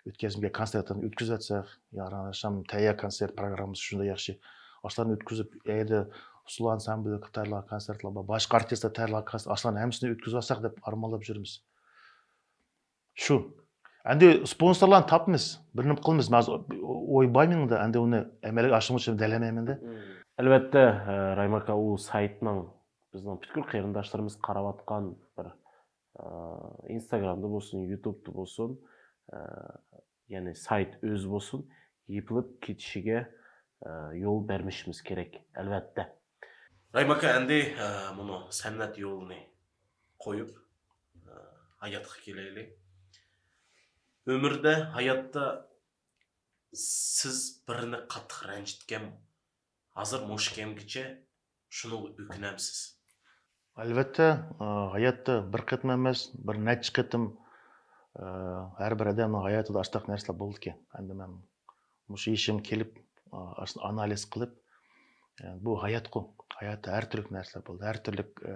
ئۆتكەزمىگەن كونسېرتلارنى ئۆتكۈزۈۋەتسەك، يا ئاخشام تەييار كونسېرت پروگراممىسى شۇنداق ياخشى. ئاشۇلارنى ئۆتكۈزۈپ، ئەيدە ئۇسسۇل ئانسامبلى قاتارلىق كونسېرتلار بار، باشقا ئارتىسلار تەييارلىغان كونسېرت، ئاشۇلارنى ھەممىسىنى ئۆتكۈزۈۋالساق دەپ ئارمانلاپ يۈرىمىز. شۇ. ئەندى سپونسورلارنى تاپىمىز، بىر نېمە قىلىمىز. مەن ھازىر ئوي بار مېنىڭدە، ئەندى ئۇنى ئەمەلگە ئاشۇرمىسام دېيەلمەيمەن-دە. ئەلۋەتتە، ئە، رايىم ئاكا، ئۇ سايتنىڭ بىزنىڭ پۈتكۈل قېرىنداشلىرىمىز قاراۋاتقان بىر، ئە، ئىنستاگرامدا بولسۇن، يۇتۇبتا بولسۇن، ئە، يەنى سايت ئۆزى بولسۇن، يېپىلىپ كېتىشىگە، ئە، يول بەرمىشىمىز كېرەك، ئەلۋەتتە. رايىم ئاكا، ئەندى، ئە، مۇنۇ سەنئەت يولىنى قويۇپ، ئە، ھاياتقا كېلەيلى. ئۆمۈردە، ھاياتتا سىز بىرىنى قاتتىق رەنجىتكەن، ھازىر مۇشۇ كەمگىچە شۇنىڭغا ئۆكۈنەمسىز؟ ئەلۋەتتە، ئە، ھاياتتا بىر قېتىم ئەمەس، بىر نەچچە قېتىم، ئە، ھەر بىر ئادەمنىڭ ھاياتىدا ئاشتاق نەرسىلەر بولىدىكەن. ئەمدى مەن مۇشۇ يېشىمغا كېلىپ، ئە، ئاشۇنى ئانالىز قىلىپ، ئە، بۇ ھاياتقۇ، ھاياتتا ھەر تۈرلۈك نەرسىلەر بولىدۇ. ھەر تۈرلۈك، ئە،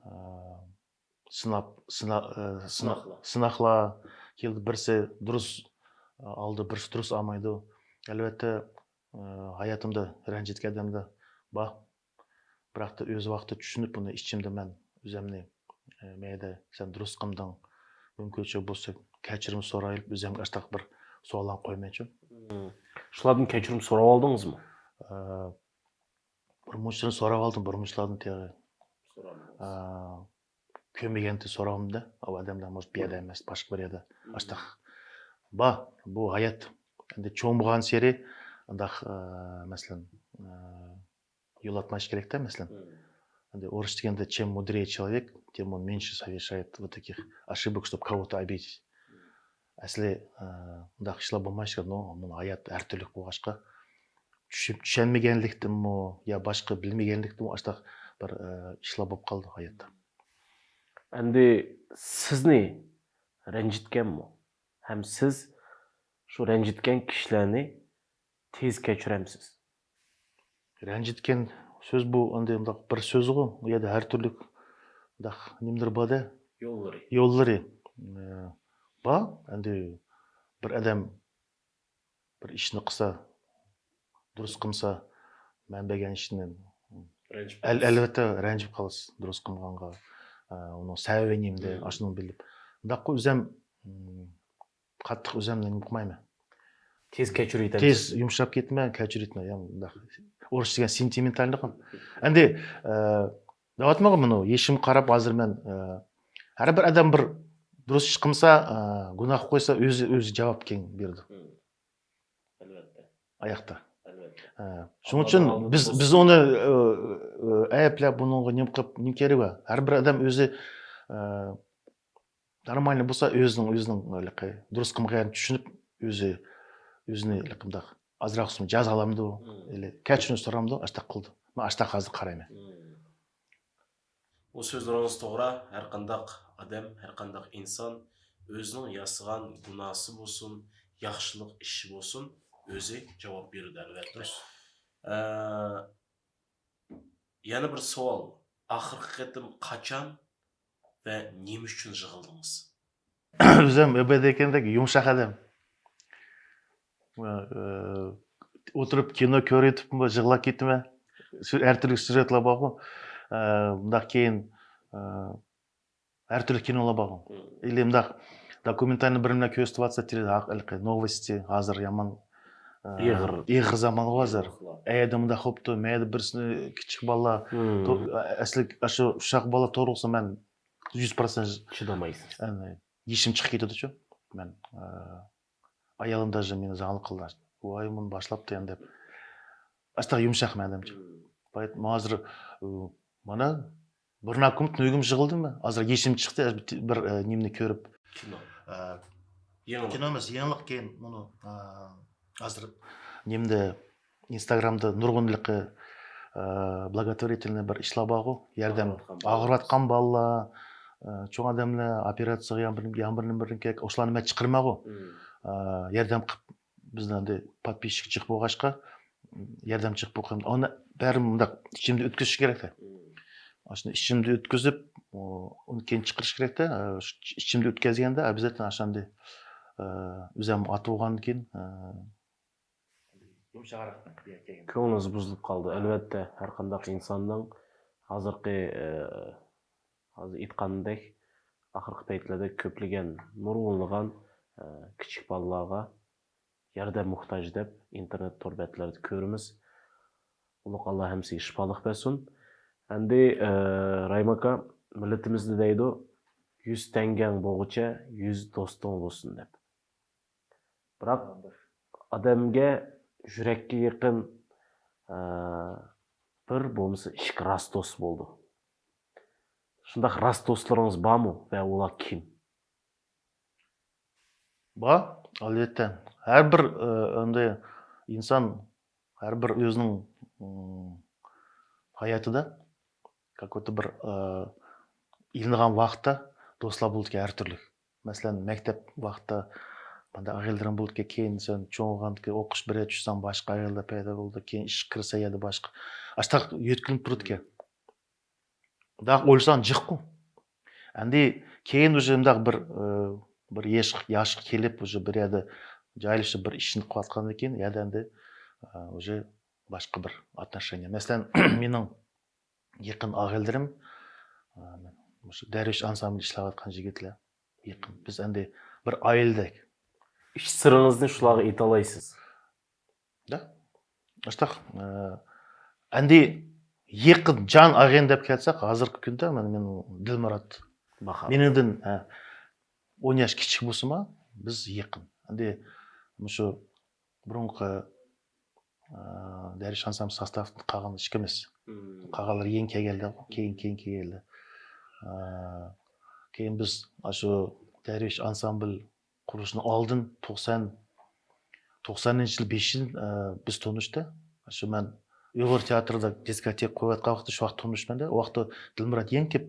ئە، سىناپ، سىنا-، ئە، سىنا-، سىناقلار. سىناقلار كېلىدۇ. بىرسى دۇرۇس، ئە، ئالىدۇ، بىرسى دۇرۇس ئالمايدۇ. ئەلۋەتتە، ئە، ھاياتىمدا رەنجىتكەن ئادەملەر بار. بىراق تا ئۆز ۋاقتىدا چۈشىنىپ، بۇنى ئىچىمدە مەن ئۆزۈمنى، ئە، مەيدە سەن دۇرۇس قىلمىدىڭ، مۇمكىنچىلىك بولسا كەچۈرۈم سورايلى، ئۆزۈمگە ئاشتاق بىر سوئاللارنى قويمايچۇ. شۇلاردىن كەچۈرۈم سوراپ ئالدىڭىزمۇ؟ ئە، بىر مۇنچىسىنى سوراپ ئالدىم، بىر مۇنچىلاردىن تېخى. ئە، كۆرمىگەنتى سوراۋۇمدە، ئۇ ئادەملەر مۇشۇ بۇ يەردە ئەمەس، باشقا بىر يەردە. ئاشتاق. بار، بۇ ھايات. ئەندى چوڭ بولغانسېرى ئۇنداق، ئە، مەسىلەن، ئە، يول ئاتماش كېرەكتە، مەسىلەن. ئەندى ئورۇس دېگەندە: чем мудрее человек, тем он меньше совершает вот таких ошибок, чтобы кого-то обидеть. ئەسلى، ئە، ئۇنداق ئىشلار بولمايدىكەن، نو، مۇنۇ ھايات ھەر تۈرلۈك بولغاچقا، چۈشۈپ، چۈشەنمىگەنلىكتىنمۇ يا باشقا بىلمىگەنلىكتىنمۇ ئاشتاق بىر، ئە، ئىشلار بولۇپ قالىدۇ ھاياتتا. ئەمدى سىزنى رەنجىتكەنمۇ؟ ھەم سىز شۇ رەنجىتكەن كىشىلەرنى تېز كەچۈرەمسىز؟ رەنجىتكەن سۆز بۇ ئەمدى مۇنداق بىر سۆزغۇ، ئۇ يەردە ھەر تۈرلۈك مۇنداق نېمىلەر بار-دە. يوللىرى. يوللىرى. ئە، بار. ئەمدى بىر ئادەم بىر ئىشنى قىلسا، دۇرۇس قىلمىسا، مەن بەرگەن ئىشنى ئەل-، ئەلۋەتتە رەنجىپ قالىسىز، دۇرۇس قىلمىغانغا، ئە، ئۇنىڭ سەۋەبى نېمىدە، ئاشۇنى بىلىپ. ئۇنداققۇ ئۆزەم، م، قاتتىق ئۆزەمنى نېمە قىلمايمەن. تېز كەچۈرۈۋېتەمسىز؟ تېز يۇمشاپ كېتىمەن، كەچۈرۈۋېتىمەن. يا مۇنداق ئورۇسچە دېگەن سېنتىمېنتاللىقىم. ئەمدى، ئە، دەۋاتىمەنغۇ مۇنۇ، يېشىمغا قاراپ ھازىر مەن، ئە، ھەر بىر ئادەم بىر دۇرۇس ئىش قىلمىسا، ئە، گۇناھ قويسا، ئۆزى، ئۆزى جاۋاب كېيىن بېرىدۇ. ئاياقتا. ئە، شۇنىڭ ئۈچۈن بىز، بىز ئۇنى، ئە، ئە، ئەيىبلەپ، بۇنىڭغا نېمە قىلىپ، نېمە كېرىكى بار؟ ھەر بىر ئادەم ئۆزى، ئە، نورمالنى بولسا، ئۆزىنىڭ، ئۆزىنىڭ ھېلىقى دۇرۇس قىلمىغانلىقىنى چۈشىنىپ، ئۆزى، ئۆزىنى ھېلىقى مۇنداق ئازراق بولسىمۇ جازالامدۇ؟ كەچۈرۈم سورامدۇ؟ ئاشتاق قىلىدۇ. مەن ئاشتاق ھازىر قارايمەن. بۇ سۆزلىرىڭىز توغرا. ھەرقانداق ئادەم، ھەرقانداق ئىنسان ئۆزىنىڭ ياسىغان گۇناھسى بولسۇن، ياخشىلىق ئىشى بولسۇن، ئۆزى جاۋاب بېرىدۇ، ئەلۋەتتە. ئە، يەنە بىر سوئال. ئاخىرقى قېتىم قاچان ۋە نېمە ئۈچۈن يىغلىدىڭىز؟ ئۆزۈم ئۆبەدەكەندەك يۇمشاق ئادەم. ئە، ئولتۇرۇپ كىنو كۆرۈۋېتىپمۇ يىغلاپ كېتىمەن. ھەر تۈرلۈك سيۇژېتلار بارغۇ. ئە، مۇنداق كېيىن، ئە، ھەر تۈرلۈك كىنولار بارغۇ. ئىلى مۇنداق دوكۇمېنتالنى بىر نېمىلەر كۆرسىتىۋاتسا، تېلېۋىزور، نوۋوستى ھازىر يامان، ئە، ئېغىر. ئېغىر زامانغۇ ھازىر. ئەيدە مۇنداق بوپتۇ، مەيدە بىرسىنى كىچىك بالىلار، تو-، ئەسلى ئاشۇ ئۇششاق بالا تۇرغۇزسا مەن يۈز پىرسەنت چىدىمايسىز. يېشىم چىقىپ كېتىدىچۇ. مەن، ئە، ئايالىم داژې مېنى زاڭلىق قىلدى. ۋاي، مۇنى باشلاپتۇ يەنە دەپ. ئاشتاق يۇمشاق مەن ئادەمچە. بايىت، مانا ھازىر، ئۇ، مانا بىر ناكۇمت نۆگۈم يىغلىدىم مەن. ھازىر يېشىم چىقتى، بىر، ئە، نېمىنى كۆرۈپ. كىنو. ئە، كىنو ئەمەس، يېڭىلىق كېيىن مۇنۇ، ئە، ھازىر نېمىدە، ئىنستاگرامدا نۇرغۇنلىقى، ئە، благотворительный بىر ئىشلار بارغۇ. ياردەم، ئاغرىۋاتقان بالىلار، ئە، چوڭ ئادەملەر، ئوپېراتسىيىغا يان بىر، يان بىر نېمە بىر كېرەك، ئۇشلارنى مەن چىقىرمايغۇ. ئە، ياردەم قىلىپ، بىزنىڭ ئەمدى پودپىسچىك جىق بولغاچقا، ياردەم جىق بولغان. ئۇنى بەرى مۇنداق ئىچىمدە ئۆتكۈزۈش كېرەك-تە. ئاشۇنى ئىچىمدە ئۆتكۈزۈپ، ئۇنى كېيىن چىقىرىش كېرەك-تە. ئىچىمدە ئۆتكەزگەندە، ئوبيازاتنى ئاشاندى ئە، ئۆزۈم ئاتا بولغاندىن كېيىن، ئە، يۇمشاقراق. كۆڭلىڭىز بۇزۇلۇپ قالدى. ئەلۋەتتە، ھەر قانداق ئىنساننىڭ ھازىرقى، ئە، ھازىر ئېيتقاندەك، ئاخىرقى پەيتلەردە كۆپلىگەن، نۇرغۇنلىغان، ئە، كىچىك بالىلارغا ياردەم موھتاج دەپ ئىنتېرنېت تور بەتلەردە كۆرىمىز. ئۇلۇغ ئاللا ھەممىسىگە شىپالىق بەرسۇن. ئەمدى، ئە، راھىم ئاكا، مىللىتىمىزدە دەيدۇ، «يۈز تەڭگەڭ بولغۇچە يۈز دوستۇڭ بولسۇن» دەپ. بىراق ئادەمگە يۈرەككە يېقىن، ئە، بىر بولمىسا ئىككى راست دوست بولىدۇ. شۇنداق راست دوستلىرىڭىز بارمۇ ۋە ئۇلار كىم؟ بار، ئەلۋەتتە. ھەر بىر، ئە، ئەمدى ئىنسان ھەر بىر ئۆزىنىڭ، ئىم، ھاياتىدا какой-то بىر، ئە، ئېلىنغان ۋاقىتتا دوستلار بولىدىكەن ھەر تۈرلۈك. مەسىلەن، مەكتەپ ۋاقتىدا مانداق ئاغىنىلىرىڭ بولىدىكەن، كېيىن سەن چوڭ بولغاندىن كېيىن ئوقۇش بىر يەردە چۈشسەڭ باشقا ئاغىنىلەر پەيدا بولىدۇ، كېيىن ئىشقا كىرسەڭ يەنە باشقا. ئاشتاق يۆتكىلىپ تۇرىدىكەن. داق ئويلىساڭ جىققۇ. ئەمدى كېيىن ئۇژې مۇنداق بىر، ئە، بىر ياش، ياشقا كېلىپ، ئۇژې بىر يەردە جايلىشىپ، بىر ئىشنى قىلىۋاتقاندىن كېيىن، يەنە ئەمدى، ئە، ئۇژې باشقا بىر отношение. مەسىلەن، مېنىڭ يېقىن ئاغىنىلىرىم، ئە، مۇشۇ دەرۋىش ئانسامبىل ئىشلەۋاتقان يىگىتلەر يېقىن. بىز ئەمدى بىر ئائىلىدەك. ئىچ سىرىڭىزنى شۇلارغا ئېيتالايسىز. دا؟ ئاشتاق، ئە، ئەمدى يېقىن جان ئاغىنە دەپ كەلسەك، ھازىرقى كۈندە مانا مېنىڭ دىلمۇرات. باھار. مېنىڭدىن، ھە، ئون ياش كىچىك بولسىمۇ، بىز يېقىن. ئەمدى مۇشۇ بۇرۇنقى، ئە، دەرۋىش ئانسامبىل سوستاۋىدىن قالغان ئىككىمىز. مم. قالغانلار يېڭى كەلگەنلەر، كېيىن، كېيىن كەلگەنلەر. ئە، كېيىن بىز ئاشۇ دەرۋىش ئانسامبىل قۇرۇلۇشىنىڭ ئالدىن توقسان، توقسانىنچى يىل بېشىدىن، ئە، بىز تونۇشتى. شۇ مەن ئۇيغۇر تىياتىرىدا دىسكوتېكا قويۇۋاتقان ۋاقىتتا شۇ ۋاقىت تونۇشمەن. ئۇ ۋاقىتتا دىلمۇرات يېڭى كېلىپ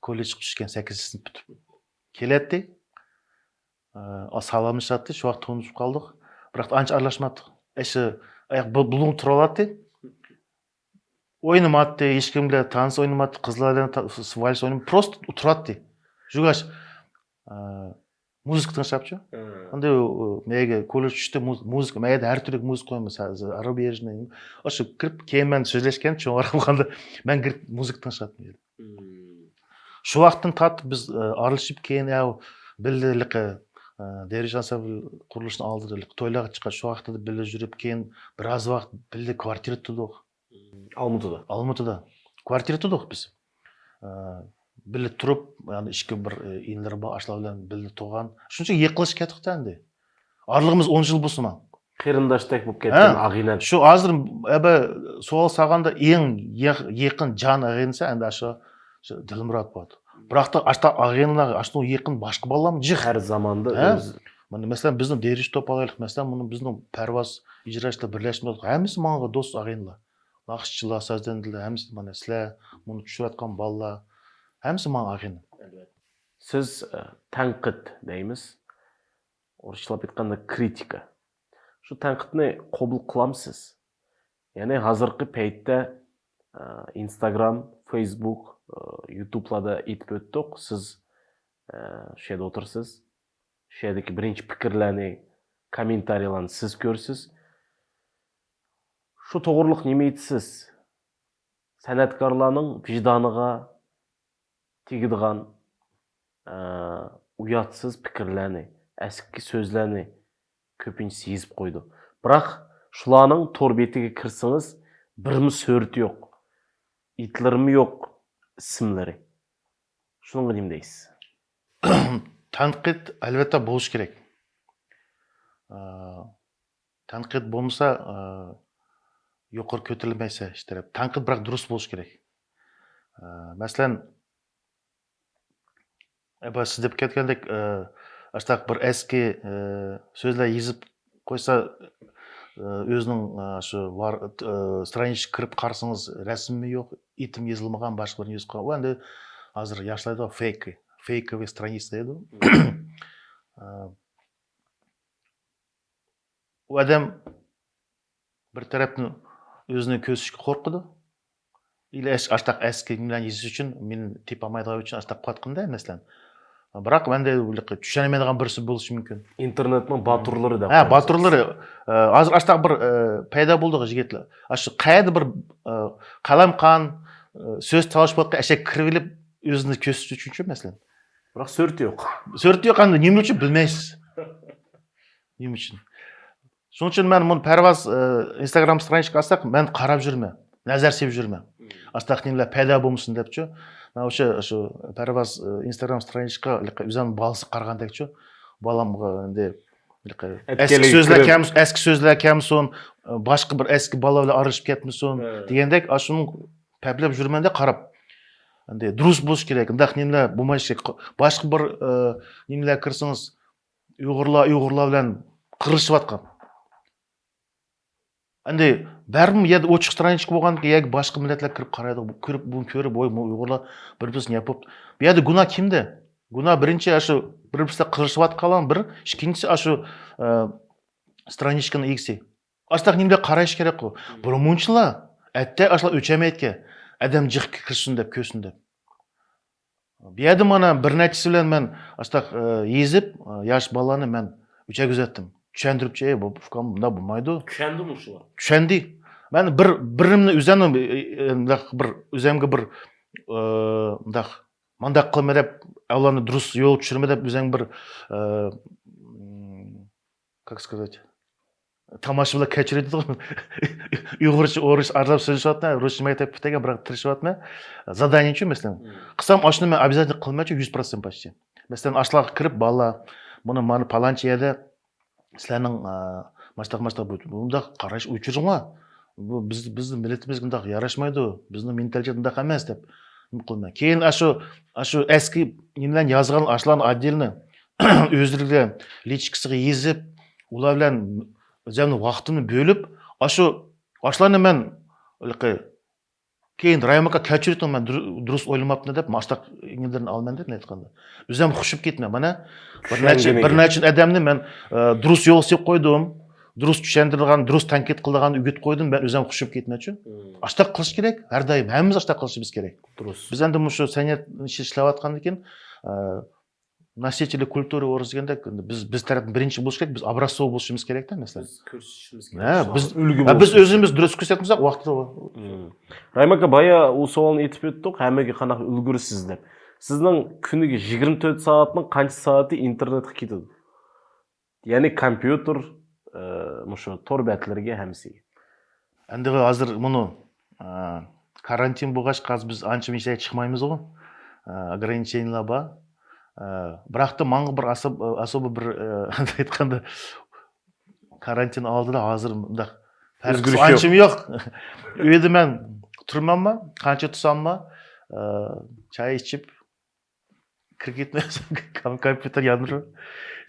كوللېجغا چۈشكەن، سەككىزىنچى سىنىپ پۈتۈپ كېلەتتى. ئە، سالاملىشاتتى، شۇ ۋاقىت تونۇشۇپ قالدۇق. بىراق ئانچە ئارىلاشماتتۇق. ئەشۇ ئاياق بۇ-، بۇلۇڭ تۇرالاتتى. ئوينىماتتى، ھېچكىم بىلەن تانس ئوينىماتتى، قىزلار بىلەن تا-، س-، س-، ۋالس ئوينىماي، پروستو ئولتۇراتتى. شۇ گاش، ئە، مۇزىكا تىڭشاپچۇ. ھە. ئەمدى ئۇ، مەيگە كوللېج چۈشتى، مۇز-، مۇزىكا، مەيدە ھەر تۈرلۈك مۇزىكا قويىمىز، ھازىر ئارابېژنى. ئاشۇ كىرىپ، كېيىن مەن سۆزلەشكەن، چوڭراق بولغاندا مەن كىرىپ مۇزىكا تىڭشاتتىم. مم. شۇ ۋاقىتتىن تارتىپ بىز، ئە، ئارىلىشىپ، كېيىن يا بىللە ھېلىقى، ئە، دەرۋىش ئانسامبىل قۇرۇلۇشىنىڭ ئالدىدا ھېلىقى تويلارغا چىققان، شۇ ۋاقىتتا بىللە يۈرۈپ، كېيىن بىراز ۋاقىت بىللە كۋارتىرا تۇردۇق. ئالمۇتىدا. ئالمۇتىدا. كۋارتىرا تۇردۇق بىز. ئە، بىللە تۇرۇپ، يەنى ئىككى بىر، ئە، ئىنىلىرى بار، ئاشۇلار بىلەن بىللە تۇرغان. شۇنچە يېقىنلىشىپ كەتتۇق-تە ئەمدى. ئارىلىقىمىز ئون يىل بولسىمۇ. قېرىنداشتەك بولۇپ كەتكەن ھە، ئاغىنە. شۇ ھازىر ئەبە سوئال سالغاندا ئەڭ يېق-، يېقىن جان ئاغىنىسى ئەمدى شۇ، شۇ دىلمۇرات بولدى. بىراق تا ئاشتا ئاغىنىلەر، ئاشتا يېقىن باشقا بالىلارمۇ جىق. ھەر زاماندا ھە؟ ئۆز. مانا مەسىلەن، بىزنىڭ دېرىش توپ ئالايلىق. مەسىلەن، مۇنۇ بىزنىڭ پەرۋاز ئىجرا ئىشلار بىرلەشمە، ھەممىسى ماڭا دوست ئاغىنىلەر. ناخشىچىلار، سازەندىلەر، ھەممىسى مانا سىلەر، مۇنى چۈشۈرۈۋاتقان بالىلار، ھەممىسى ماڭا ئاغىنە. سىز، ئە، تەنقىد دەيمىز. ئورۇسچىلاپ ئېيتقاندا كرىتىكا. شۇ تەنقىدنى قوبۇل قىلامسىز؟ يەنى ھازىرقى پەيتتە، ئە، ئىنستاگرام، فېيسبۇك، ئە، يۇتۇبلاردا ئېيتىپ ئۆتتۇق. سىز، ئە، شۇ يەردە ئولتۇرىسىز. شۇ يەردىكى بىرىنچى پىكىرلەرنى، كوممېنتارىيلارنى سىز كۆرىسىز. شۇ توغرۇلۇق نېمە ئېيتىسىز؟ سەنئەتكارلارنىڭ ۋىجدانىغا تېگىدىغان، ئە، ئۇياتسىز پىكىرلەرنى، ئەسكى سۆزلەرنى كۆپىنچىسى يېزىپ قويىدۇ. بىراق شۇلارنىڭ تور بېتىگە كىرسىڭىز، بىرمۇ سۈرىتى يوق، ئېتلىرىمۇ يوق، ئىسىملىرى. شۇنىڭغا نېمە دەيسىز؟ تەنقىد، ئەلۋەتتە، بولۇشى كېرەك. ئە، تەنقىد بولمىسا، ئە، يۇقىرى كۆتۈرۈلمەيسەن ھېچ تەرەپ. تەنقىد، بىراق، دۇرۇس بولۇشى كېرەك. ئە، مەسىلەن، ئە، بۇ سىز دەپ كەتكەندەك، ئە، ئاشتاق بىر ئەسكى، ئە، سۆزلەر يېزىپ قويسا، ئە، ئۆزىنىڭ، ئە، شۇ ۋار-، ئە، سترانىچكىغا كىرىپ قارىسىڭىز، رەسىمى يوق، ئېتىمۇ يېزىلمىغان، باشقا بىرنى يېزىپ قويغان. ئۇ ئەمدى ھازىر ياشلاردا فېيك، فېيكوۋى سترانىتسا دەيدۇ. ئە، ئۇ ئادەم بىر تەرەپتىن ئۆزىنى كۆرسىتىشكە قورقىدۇ. ئىلى ئەش-، ئاشتاق ئەسكى بىلەن يېزىش ئۈچۈن، مېنى تېپەلمەيدىغان ئۈچۈن ئاشتاق قىلىۋاتقىنىدە، مەسىلەن. بىراق مەندە چۈشەنمەيدىغان بىرسى بولۇشى مۇمكىن. ئىنتېرنېتنىڭ باتۇرلىرى دەپ ھە قويىمىز. باتۇرلىرى ئە، ھازىر ئاشتاق بىر ئە، پەيدا بولدى يىگىتلەر. ئاشۇ قەيەردە بىر ئە، قەلەمقان ئە، سۆز تالىشىپ ئەشەك كىرىۋېلىپ ئۆزىنى كۆرسىتىش ئۈچۈنچۇ مەسىلەن. بىراق سۈرىتى يوق. سۈرىتى يوق ئەمدى نېمە ئۈچۈن بىلمەيسىز. نېمە ئۈچۈن؟ شۇنىڭ ئۈچۈن مەن بۇنى پەرۋاز ئىنستاگرام سترانىچكا ئالساق مەن قاراپ يۈرمەن، نەزەر سېلىپ يۈرمەن. ئاشتاق نېمىلەر پەيدا بولمىسۇن دەپچۇ. مەن ئوشۇ شۇ پەرۋاز ئىنستاگرام سترانىچكا ئۆزۈم بالىسى قارىغاندەكچۇ. بالامغا ئەمدى ئەسكى سۆزلەر كەلمىسۇن، ئەسكى سۆزلەر كەلمىسۇن، باشقا بىر ئەسكى بالا بىلەن ئارىلىشىپ كەتمىسۇن دېگەندەك ئاشۇنىڭ پەپلەپ يۈرمەندە قاراپ. ئەمدى دۇرۇس بولۇش كېرەك، ئۇنداق نېمىلەر بولمايدۇ. باشقا بىر نېمىلەر كىرسىڭىز ئۇيغۇرلار ئۇيغۇرلار بىلەن قىرىلىشىۋاتقان. ئەمدى بەرمۇ يەردە ئوچۇق سترانىچكا بولغاندىكىن يەرگە باشقا مىللەتلەر كىرىپ قارايدۇ. كۆرۈپ بۇنى كۆرۈپ ۋوي بۇ ئۇيغۇرلار بىر بىرسىنى ياپىپ. بۇ يەردە گۇناھ كىمدە؟ گۇناھ بىرىنچى ئاشۇ بىر بىرسىدە قىرىشىۋاتقانلار بىر، ئىككىنچىسى ئاشۇ سترانىچكىنىڭ ئىگىسى. ئاشتاق نېمىگە قاراش كېرەكقۇ؟ بۇرۇنمۇنچىلا ئەتتە ئاشۇلار ئۆچەمەيدىكەن. ئادەم جىق كىرسۇن دەپ كۆرسۇن دەپ. بۇ يەردە مانا بىر نەچچىسى بىلەن مەن ئاشتاق يېزىپ ياش بالىلارنى مەن ئۆچەرگۈزەتتىم. چۈشەندۈرۈپچى، ئەي بۇ ئۇكام بۇنداق بولمايدۇ. چۈشەندىمۇ شۇلار؟ چۈشەندى. مەن بىر بىرىمنى ئۆزەمنى مۇنداق بىر ئۆزەمگە بىر مۇنداق مانداق قىلما دەپ ئەۋلادنى دۇرۇس يولغا چۈشۈرمە دەپ ئۆزەم بىر как сказать تاماشىبىنلار كەچۈرىدۇ. ئۇيغۇرچە ئورۇسچە ئارىلاپ سۆزلىشىۋاتىمەن، رۇسچە مەكتەپ پۈتتۈرگەن، بىراق تىرىشىۋاتىمەن. زادانىيەچۇ مەسىلەن. قىلسام ئاشۇنى مەن ئوبيازاتنى قىلىمەنچۇ يۈز پىرسەنت باشچى. مەسىلەن ئاشۇلارغا كىرىپ بالىلار مانا مانا پالانچى يەردە سىلەرنىڭ ماشتاق ماشتاق بۇنداق قاراش ئۆچۈرۈڭلار. بۇ بىز بىزنىڭ مىللىتىمىزگە بۇنداق ياراشمايدۇ. بىزنىڭ مېنتالىتېت بۇنداق ئەمەس دەپ نېمە قىلىمەن. كېيىن ئاشۇ ئاشۇ ئەسكى نېمىلەرنى يازغان ئاشۇلارنى ئاددىيلىنى ئۆزلىرىگە لىچكىسىغا يېزىپ ئۇلار بىلەن ئۆزۈمنىڭ ۋاقتىمنى بۆلۈپ ئاشۇ ئاشۇلارنى مەن كېيىن رايىم ئاكا كەچۈرۈڭ مەن دۇرۇس ئويلىماپتىمەن دەپ ماشتاق ئىڭىلدىرىنى ئالىمەن دەپ ئېيتقاندا ئۆزۈم خۇشۇپ كېتىمەن. مانا بىر نەچچە بىر نەچچە ئادەمنى مەن دۇرۇس يولغا سېلىپ قويدۇم. دۇرۇس چۈشەندۈرىدىغان، دۇرۇس تەنقىد قىلىدىغان ئۆگىتىپ قويدۇم، مەن ئۆزۈم خۇشۇپ كېتىمەنچۇ. ئاشتاق قىلىش كېرەك، ھەر دائىم ھەممىمىز ئاشتاق قىلىشىمىز كېرەك. دۇرۇس. بىز ئەمدى مۇشۇ سەنئەت ئىشلەۋاتقاندىن كېيىن نосители культуры ئورۇس دېگەندەك بىز بىز تەرەپتىن بىرىنچى بولۇش كېرەك، بىز образцовый بولۇشىمىز كېرەكتە مەسىلەن. بىز كۆرسىتىشىمىز ھە، كېرەك. بىز ئۈلگە ھە، بىز بولۇشىمىز ئۆزىمىز دۇرۇس كۆرسەتمىسەك ۋاقتىدا رايىم ئاكا بايا ئۇ سوئالنى ئېيتىپ ئۆتتۇق، ھەممىگە قانداق ئۈلگۈرىسىز دەپ. سىزنىڭ كۈنىگە يىگىرمە تۆت سائەتنىڭ قانچە سائىتى ئىنتېرنېتقا كېتىدۇ؟ يەنى كومپيۇتېر، ئە، مۇشۇ تور بەتلىرىگە ھەممىسىگە. ئەمدى ھازىر مۇنۇ ئە، كارانتىن بولغاچقا ھازىر بىز ئانچە مۇنچە چىقمايمىزغۇ. ئە، ئوگرانىچېنىيلار بار. ئە، بىراقتا ماڭا بىر ئاساب ئاسابى بىر ئە، ئېيتقاندا كارانتىن ئالدىدا ھازىر مۇنداق پەرقى ئۆزگىرىش ئانچىمۇ يوق. ئۆيدە مەن تۇرمامما، قانچە تۇرسامما ئە، چاي ئىچىپ كىرىپ كەتمەي كومپيۇتېر ياندۇرۇپ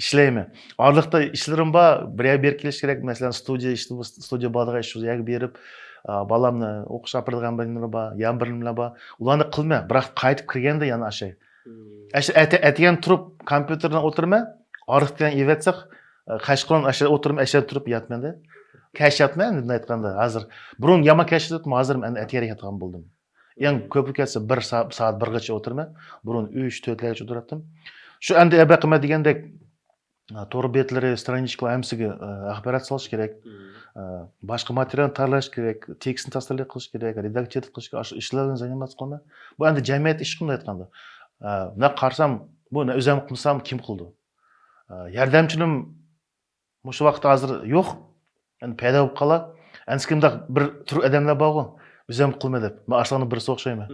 ئىشلەيمەن. ئارىلىقتا ئىشلىرىم بار، بىر يەرگە بېرىپ كېلىش كېرەك. مەسىلەن ستۇدىيە ئىشلىرىم، ستۇدىيە بالىغا شۇ يەرگە بېرىپ بالامنى ئوقۇش ئاپىرىدىغان بىرنېمىلىرى بار، يەنە بىرنېمىلەر بار. ئۇلارنى قىلىمەن، بىراق قايتىپ كىرگەندە يەنە ئاشاي. ئەشە ئەتىگەن تۇرۇپ كومپيۇتېردا ئولتۇرىمەن، ئارىلىق دېگەن ئېۋەتسەق قەشقىران ئاشۇ ئولتۇرۇمەن، ئەشە تۇرۇپ ياتىمەن-دە. كەچ ياتىمەن ئەمدى ئېيتقاندا ھازىر. بۇرۇن يامان كەچ ياتاتتىم، ھازىر ئەتىگەن ياتىدىغان بولدۇم. ئەڭ كۆپى كەتسە بىر سائەت، سائەت بىرگىچە ئولتۇرىمەن. بۇرۇن ئۈچ، تۆتلەرگىچە ئولتۇراتتىم. شۇ ئەمدى ئەبەقىمە دېگەندەك تور بەتلىرى، سترانىچكىلار ھەممىسىگە ئاخبارات سېلىش كېرەك. باشقا ماتېرىيالنى تاللاش كېرەك، تېكىستنى تاسدىقلاش كېرەك، رېداكسىيە قىلىش كېرەك. ئاشۇ ئىشلار بىلەن زەھمەت قىلىمەن. بۇ ئەمدى جەمئىيەت ئىشى قىلىپ ئېيتقاندا. مۇنداق قارىسام، بۇ ئۆزۈم قىلمىسام كىم قىلىدۇ؟ ياردەمچىلىرىم مۇشۇ ۋاقىتتا ھازىر يوق. ئەمدى پەيدا بولۇپ قالار. ئەنسىكىمداق بىر تۈر ئادەملەر بارغۇ، ئۆزۈم قىلىمەن دەپ. مەن ئاشۇلارنىڭ بىرسى ئوخشايمەن.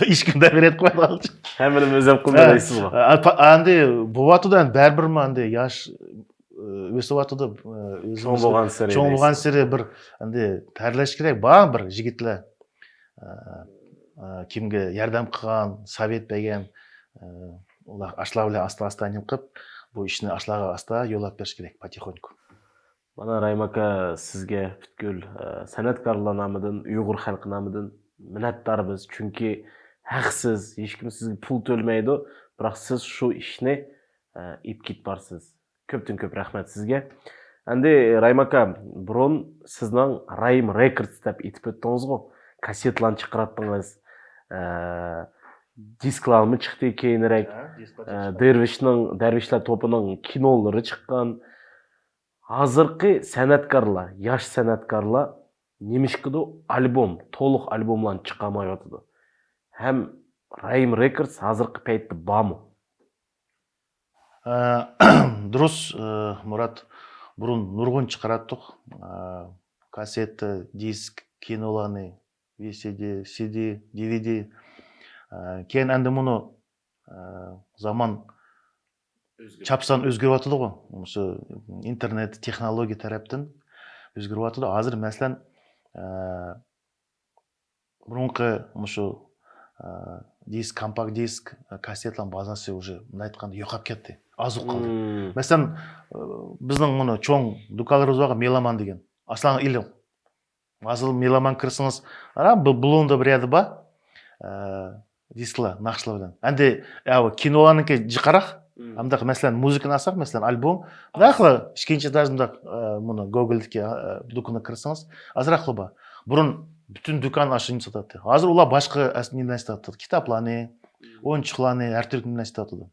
ھېچكىم دەپ رەت قىلمايدىغان. ھەممىنى ئۆزۈم قىلىمەن دەيسىزغۇ. ئەمدى بولۇۋاتىدۇ، ئەمدى بەرىبىرمۇ ئەمدى ياش ئۆسۈۋاتىدۇ. چوڭ بولغانسېرى چوڭ دەيسىز. بولغانسېرى بىر ئەمدى تەرلەش كېرەك. بار بىر يىگىتلەر ئە، ئە، كىمگە ياردەم قىلغان، سوۋېت بەرگەن، ئە، ئۇلار ئاشۇلار بىلەن ئاستا-ئاستا نېمە قىلىپ، بۇ ئىشنى ئاشۇلارغا ئاستا يوللاپ بېرىش كېرەك، потихоньку. مانا راھىم ئاكا، سىزگە پۈتكۈل، ئە، سەنئەتكارلار نامىدىن، ئۇيغۇر خەلقى نامىدىن مىننەتداربىز. چۈنكى ھەقسىز، ھېچكىم سىزگە پۇل تۆلىمەيدۇ، بىراق سىز شۇ ئىشنى، ئە، ئېلىپ كېتىپ بارسىز. كۆپتىن كۆپ رەھمەت سىزگە. ئەمدى راھىم ئاكا، بۇرۇن سىزنىڭ راھىم رېكوردس دەپ ئېيتىپ ئۆتتىڭىزغۇ، كاسسېتىلارنى چىقىراتتىڭىز. ئە، دىسكلارمۇ چىقتى كېيىنرەك. دېرۋىشنىڭ، دەرۋىشلەر توپىنىڭ كىنولىرى چىققان. ھازىرقى سەنئەتكارلار، ياش سەنئەتكارلار نېمىشقىدۇ ئالبوم، تولۇق ئالبوملارنى چىقارمايۋاتىدۇ؟ ھەم رايىم رېكوردس ھازىرقى پەيتتە بارمۇ؟ دۇرۇس، مۇرات، بۇرۇن نۇرغۇن چىقىراتتۇق. كاسسېتا، دىسك، كىنولارنى، ۋى سى دى، سى دى، دى ۋى دى. كېيىن ئەمدى مۇنۇ زامان چاپسان ئۆزگىرىۋاتىدىغۇ. مۇشۇ ئىنتېرنېت، تېخنولوگىيە تەرەپتىن ئۆزگىرىۋاتىدۇ. ھازىر مەسىلەن، بۇرۇنقى مۇشۇ دىسك، كامپاكت دىسك، كاسسېتلارنىڭ بازاسى ئۇژې مۇنداق ئېيتقاندا يوقاپ كەتتى. ئازىپ قالدى. مەسىلەن، بىزنىڭ مۇنۇ چوڭ دۇكانلىرىمىز بارغۇ، مېلومان دېگەن. ئاسلاڭ ئېلىڭ. ھازىر مېلومان كىرسىڭىز، ئانا بۇ بۇلۇڭدا بىر يەردە بار. دىسكلار، ناخشىلار بىلەن. ئەمدى ئەۋۇ كىنولارنىڭكى جىقراق. ئەمدى مەسىلەن، مۇزىكىنى ئالساق، مەسىلەن، ئالبوم. بۇنداقلا ئىككىنچى ئېتاژ بۇنداق، مۇنۇ گوگلدىكى دۇكانغا كىرسىڭىز، ئازراقلا بار. بۇرۇن پۈتۈن دۇكان ئاشۇنى ساتاتتى. ھازىر ئۇلار باشقا نېمىلەرنى ساتاتتى. كىتابلارنى، ئويۇنچۇقلارنى، ھەر تۈرلۈك نېمىلەرنى ساتىدۇ.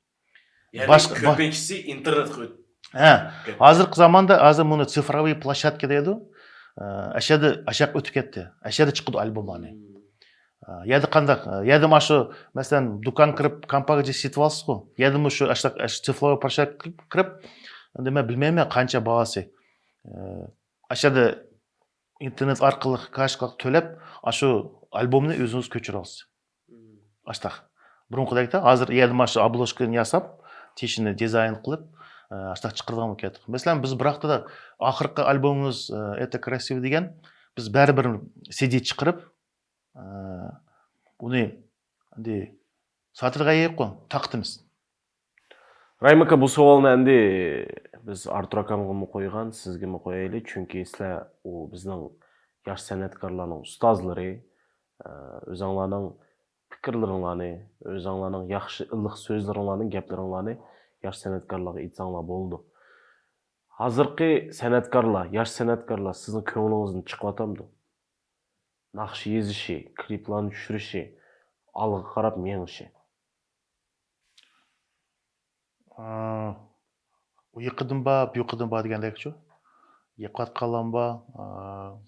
يەنى كۆپىنچىسى ئىنتېرنېتقا ئۆتتى. ھە، ھازىرقى زاماندا ھازىر مۇنۇ سىفىروۋىي پلاشچاتكا دەيدۇ. ئەشەدە ئاشاق ئۆتۈپ كەتتى. ئەشەدە چىقىدۇ ئالبوملارنى. يەدە قانداق؟ يەدە ماشۇ، مەسىلەن، دۇكان كىرىپ، كامپاكت دىسك سېتىۋالسىزغۇ. يەدە مۇشۇ ئاشۇنداق سىفىروۋىي پلاشچاتكا كىرىپ، ئەمدى مەن بىلمەيمەن قانچە باھاسى. ئەشەدە ئىنتېرنېت ئارقىلىق كارتوچكا تۆلەپ، ئاشۇ ئالبومنى ئۆزىڭىز كۆچۈرەلسىز. ئاشتاق. بۇرۇنقىدەكتە، ھازىر يەنە مانا شۇ ئابلوژكىنى ياساپ، تېشىنى دىزاين قىلىپ، ئاشتاق چىقىرىدىغان بولۇپ كەتتۇق. مەسىلەن، بىز بىراقتا ئاخىرقى ئالبومىمىز، ئېتە كراسىۋ دېگەن، بىز بەرىبىر سى دى چىقىرىپ، ئۇنى ئەمدى ساتىدىغان يەر يوققۇ، تارقىتىمىز. رايىم ئاكا، بۇ سوئالنى ئەمدى بىز ئارتۇر ئاكامغىمۇ قويغان، سىزگىمۇ قويايلى، چۈنكى سىلەر ئۇ بىزنىڭ ياش سەنئەتكارلارنىڭ ئۇستازلىرى، ئۆزۈڭلارنىڭ پىكىرلىرىڭلارنى، ئۆزۈڭلارنىڭ ياخشى ئىللىق سۆزلىرىڭلارنى، گەپلىرىڭلارنى ياش سەنئەتكارلارغا ئېيتساڭلار بولىدۇ. ھازىرقى سەنئەتكارلار، ياش سەنئەتكارلار سىزنىڭ كۆڭلىڭىزدىن چىقىۋاتامدۇ؟ ناخشا يېزىشى، كلىپلارنى چۈشۈرۈشى، ئالغا قاراپ مېڭىشى. ئا، ئۇ يېقىدىن بار، بۇ يېقىدىن بار دېگەندەكچۇ. يېقىۋاتقانلارمۇ بار. ئا،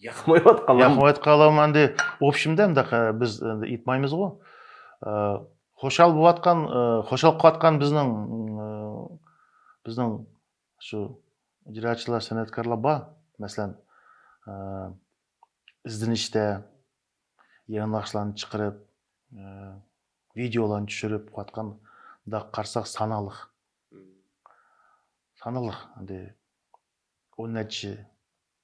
ياقمايۋاتقانلار. ياقمايۋاتقانلارمۇ ئەمدى، ئوبشېمدا ئەمدى، بىز ئەمدى ئېيتمايمىزغۇ. ئا، خۇشال بولۇۋاتقان، ئا، خۇشال قىلىۋاتقان بىزنىڭ، ئا، بىزنىڭ شۇ ئىجراچىلار، سەنئەتكارلار بار. مەسىلەن، ئا، ئىزدىنىشتە، يېڭى ناخشىلارنى چىقىرىپ، ئە، ۋىدېئولارنى چۈشۈرۈپ قىلىۋاتقان، مۇنداق قارىساق ساناقلىق. ساناقلىق، ئەمدى ئون نەچچە،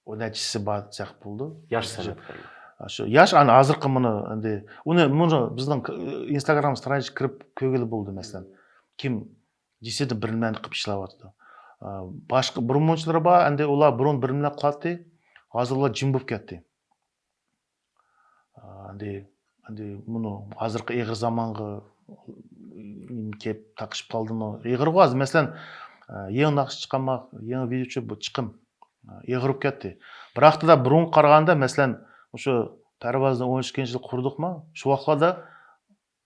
ئون نەچچىسى بار دېسەك بولىدۇ. ياش سەنئەتكارلار. شۇ ياش، ئەنە ھازىرقى مۇنۇ ئەمدى، ئۇنى، مۇنۇ بىزنىڭ ئىنستاگرام سترانىچكا كىرىپ كۆرگىلى بولىدۇ، مەسىلەن. كىم دېسىدە بىر نېمىنى قىلىپ ئىشلەۋاتىدۇ. ئە، باشقا بۇرۇنمۇچىلىرى بار، ئەمدى ئۇلار بۇرۇن بىر نېمىلەر قىلاتتى، ھازىر ئۇلار جىم بولۇپ كەتتى. ئەمدى، ئەمدى مۇنۇ ھازىرقى ئېغىر زامانغا كېلىپ تاقىشىپ قالدىمۇ؟ ئېغىرغۇ ھازىر. مەسىلەن، يېڭى ناخشا چىقارماق، يېڭى ۋىدېو چۈشۈرۈپ بۇ چىقىم ئېغىرىپ كەتتى. بىراقتا بۇرۇنغا قارىغاندا، مەسىلەن، مۇشۇ پەرۋازنى ئون ئىككىنچى يىل قۇردۇقما، شۇ ۋاقىتلاردا